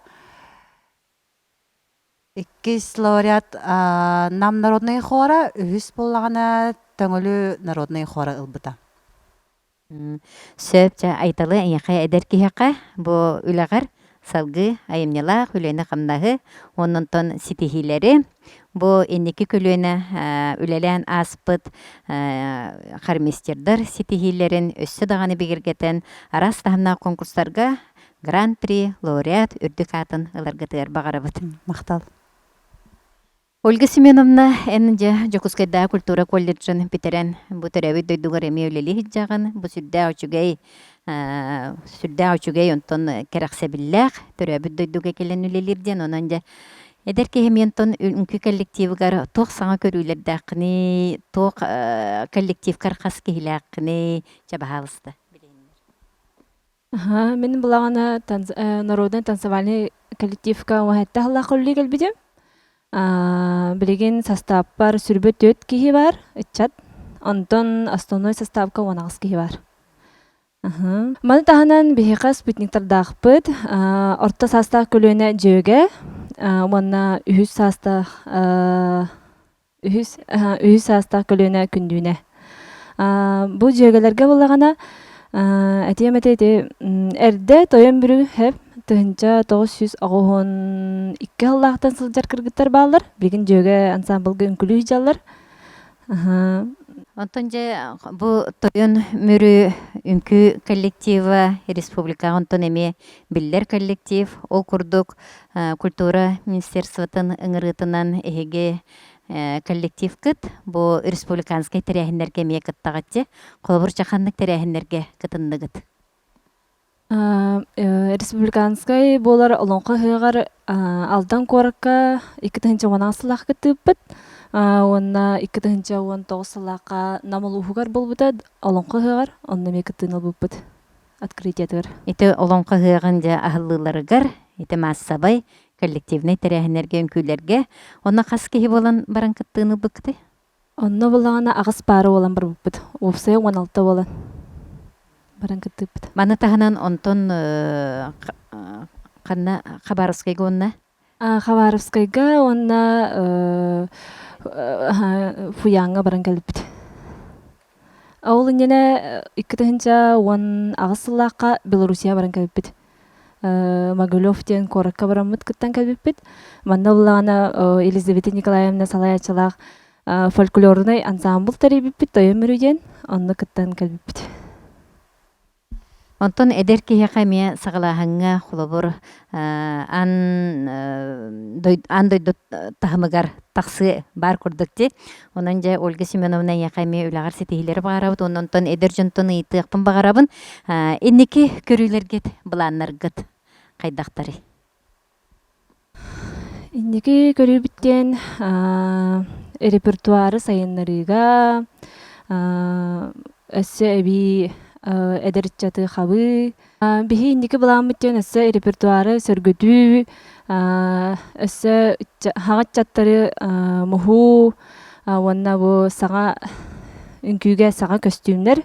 иккис лауреат Нам народнай хора, үһүс буоллаҕына Төҥүлү народнай хора ылбыта. Сөп, дьэ, Айталы эйиэхэ эдэр киһиэхэ бу үлэҕэр салгыы айымньылаах үлэни-хамнаһы уонна онтон ситиһиилэри бу инники көлүөнэ үлэлээн ааспыт хормейстердар ситиһиилэрин өссө даҕаны бигэргэтэн араас таһымнаах конкурстарга Гран-при лауреат үрдүк аатын ыларгытыгар баҕарабыт. Махтал. Ольга Семеновна, эн дьэ Дьокуускайдааҕы культура колледжын бүтэрэн, бу төрөөбүт дойдугар эмиэ үлэлии сылдьаҕын. Бу сүрдээх үчүгэй, сүрдээх үчүгэй, онтон кэрэхсэбиллээх төрөөбүт дойдуга кэлэн үлэлиир диэн. Онон дьэ эдэр киһи эмиэ онтон үҥкүү коллективыгар туох саҥа көрүүлэрдээххиний, туох коллективкар хас киһилээххиний, чэ баһаалыста билиһиннэр. Аһа, мин былаҕана танц народнай танцевальный коллективка уһатта аһыллаах үлэлии кэлбитим. Билигин састааппар сүрбэ түөрт киһи баар, ыччат. Онтон основной составка 18 киһи баар. Аһа. Маны таһынан биһиэхэ спутниктардаахпыт. Орто саастаах көлүөнэ дьүөгэ уонна үһүс саастаах Үһүс, үһүс саастаах көлүөнэ күндүүнэ. Бу дьүөгэлэргэ буоллаҕына, этиэм этэ ити эрдэ Тойон Бүрү хэп 1982 сыллаахтан сылдьар кыргыттар бааллар. Билигин дьүөгэ ансаамбылга үҥкүлүү сылдьаллар. Онтон дьэ бу Тойон Мүрү үҥкүү коллектива республикаҕа онтон эмиэ биллэр коллектив. Ол курдук культура министерствотын ыҥырыытынан эһиги коллективкыт бу республиканскай тэрээһиннэргэ эмиэ кыттаҕыт Холобур, ханнык тэрээһиннэргэ кытынныгыт? Республиканскай буолар Олоҥхо ыһыаҕар Алдан куоракка 2010 сыллаах кыттыыппыт уонна 2019 сыллаахха Нам улууһугар буолбута Олоҥхо ыһыаҕар онно эмиэ кыттыыны ылбыппыт открытиетыгар. Ити Олоҥхо ыһыаҕын дьэ аһыллыыларыгар ити маассабай коллективнай тэрээһиннэргэ үҥкүүлэргэ онно хас киһи буолан баран кыттыыны ылбыккытый? Онно буллаҕына аҕыс паара буолан барбыппыт. Уопсайа 16 буолан баран кыттыыппыт. Маны таһынан онтон ханна Хабаровскайга уонна Хабаровскайга уонна Фуяҥҥа баран кэлбит. Ол иннинэ 2018 сыллаахха Белоруссия баран кэлбиппит. Могилев диэн куоракка бараммыт кыттан кэлбиппит. Манна буллаҕына Елизавета Николаевна салайааччылаах фольклорнай ансаамбыл тэрийбиппит Тойон Мүрү диэн онно кыттан кэлбиппит. Онтон эдэр киһиэхэ эмиэ саҕалааһыҥҥа холобур аан аан дойду таһымыгар тахсыы баар курдук дии. Онон дьэ Ольга Семеновна эйиэхэ эмиэ үлэҕэр ситиһиилэри баҕарабыт уонна онтон эдэр дьонтон ыйытыахпын баҕарабын. Инники көрүүлэргит, былааннаргыт хайдахтарый? Инники көрүүбүт диэн репертуары сайыннарыыга, өссө эбии эдэр ыччаты хабыы. Биһи инники былааммыт диэн өссө репертуары сөргүтүү, өссө хаҥа ыччаттары муһуу уонна бу саҥа үҥкүүгэ саҥа көстүүмнэр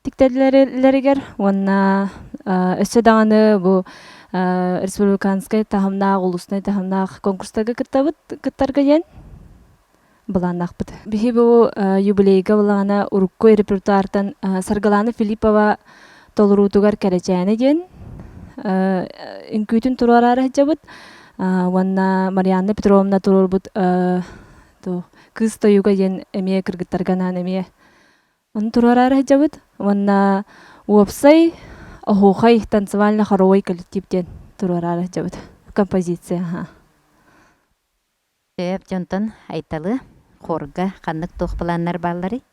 тиктэллэригэр уонна өссө даҕаны бу республиканскай таһымнаах, улуснай таһымнаах конкурстарга кыттабыт кыттарга диэн былааннаахпыт. Биһи бу юбилейга былаана урукку репертуартан Саргылана Филиппова толоруутугар Кэрэчээнэ диэн үҥкүүтүн туруораары сылдьабыт уонна Марианна Петровна туруорбут Кыыс тойуга диэн эмиэ кыргыттарга анаан эмиэ Ону туруораары сылдьабыт уонна уопсай оһуохай танцевально-хоровой коллектив диэн туруораары сылдьабыт. Композиция аһа. Сөп дьонтон Айталы хорга ханнык туох планнар баалларый?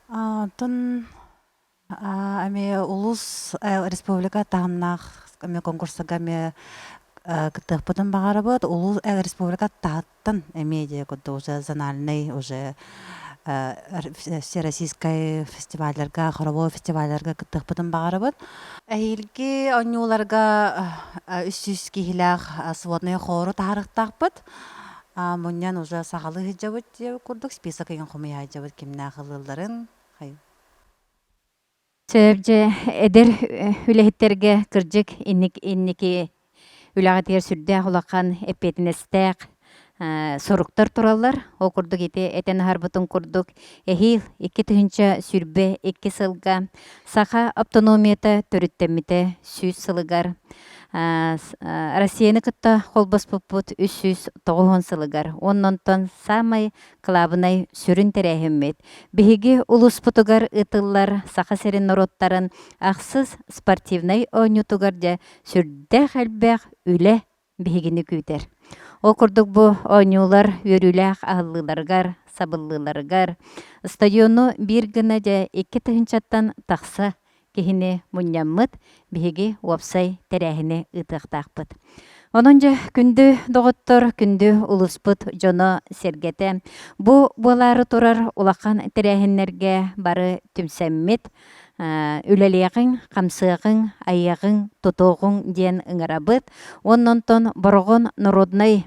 Онтон эмиэ улуус республика таһымнаах эмиэ конкурсарга эмиэ кыттыахпытын баҕарабыт. Улуус республика таһыттан эмиэ дьэ курдук уже зональный уже. всероссийскай фестивалларга, хоровой фестивалларга кыттыахпытын баҕарабыт. Эһиилги оонньууларга 300 киһилээх своднай хору таһаарыахтаахпыт. Мунньан уже саҕалыы сылдьабыт диэбит курдук список ыйын хомуйа сылдьабыт кимнээх ылыылларын. Сөп дьэ эдэр үлэһиттэргэ кырдьык инник инники үлэҕитигэр сүрдээх улахан эппиэтинэстээх соруктар тураллар. Ол курдук ити этэн аһарбытын курдук эһиил 2022 сылга Саха автономията төрүттэммитэ 100 сылыгар Россияны кытта холбоспуппут 390 сылыгар уонна онтон саамай кылаабынай сүрүн тэрээһиммит биһиги улууспутугар ыытыллар Саха сирин норуоттарын ахсыс спортивнай оонньуутугар дьэ сүрдээх элбэх үлэ биһигини күүтэр. Ол курдук бу оонньуулар үөрүүлээх аһыллыыларыгар, сабыллыыларыгар стадиону биир гына дьэ 2 тыһыынчаттан тахса киһини мунньаммыт биһиги уопсай тэрээһини ыытыахтаахпыт. Онон дьэ күндү доҕоттор, күндү улууспут дьоно-сэргэтэ бу буолаары турар улахан тэрээһиннэргэ бары түмсэммит, үлэлиэҕиҥ, хамсыаҕыҥ, айыаҕыҥ, тутуоҕуҥ диэн ыҥырабыт. Уонна онтон Бороҕон народнай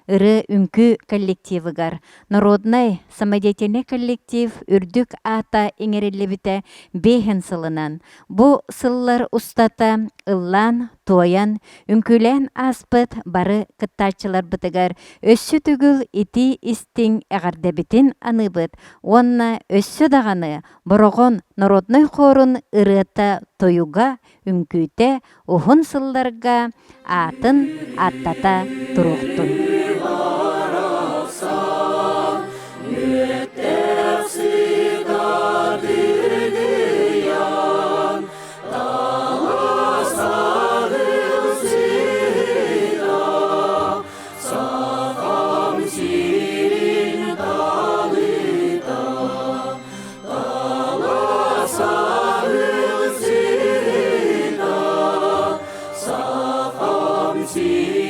ырыа-үҥкүү коллективыгар народнай самодеятельнай коллектив үрдүк аата иҥэриллибитэ биэһин сылынан бу сыллар устата ыллаан, туойан, үҥкүүлээн ааспыт бары кыттааччыларбытыгар өссө төгүл итии-истиҥ эҕэрдэбитин аныыбыт уонна өссө даҕаны Бороҕон народнай хорун ырыата-тойуга, үҥкүүтэ уһун сылларга аатын ааттата туруохтун. Сахам сирин.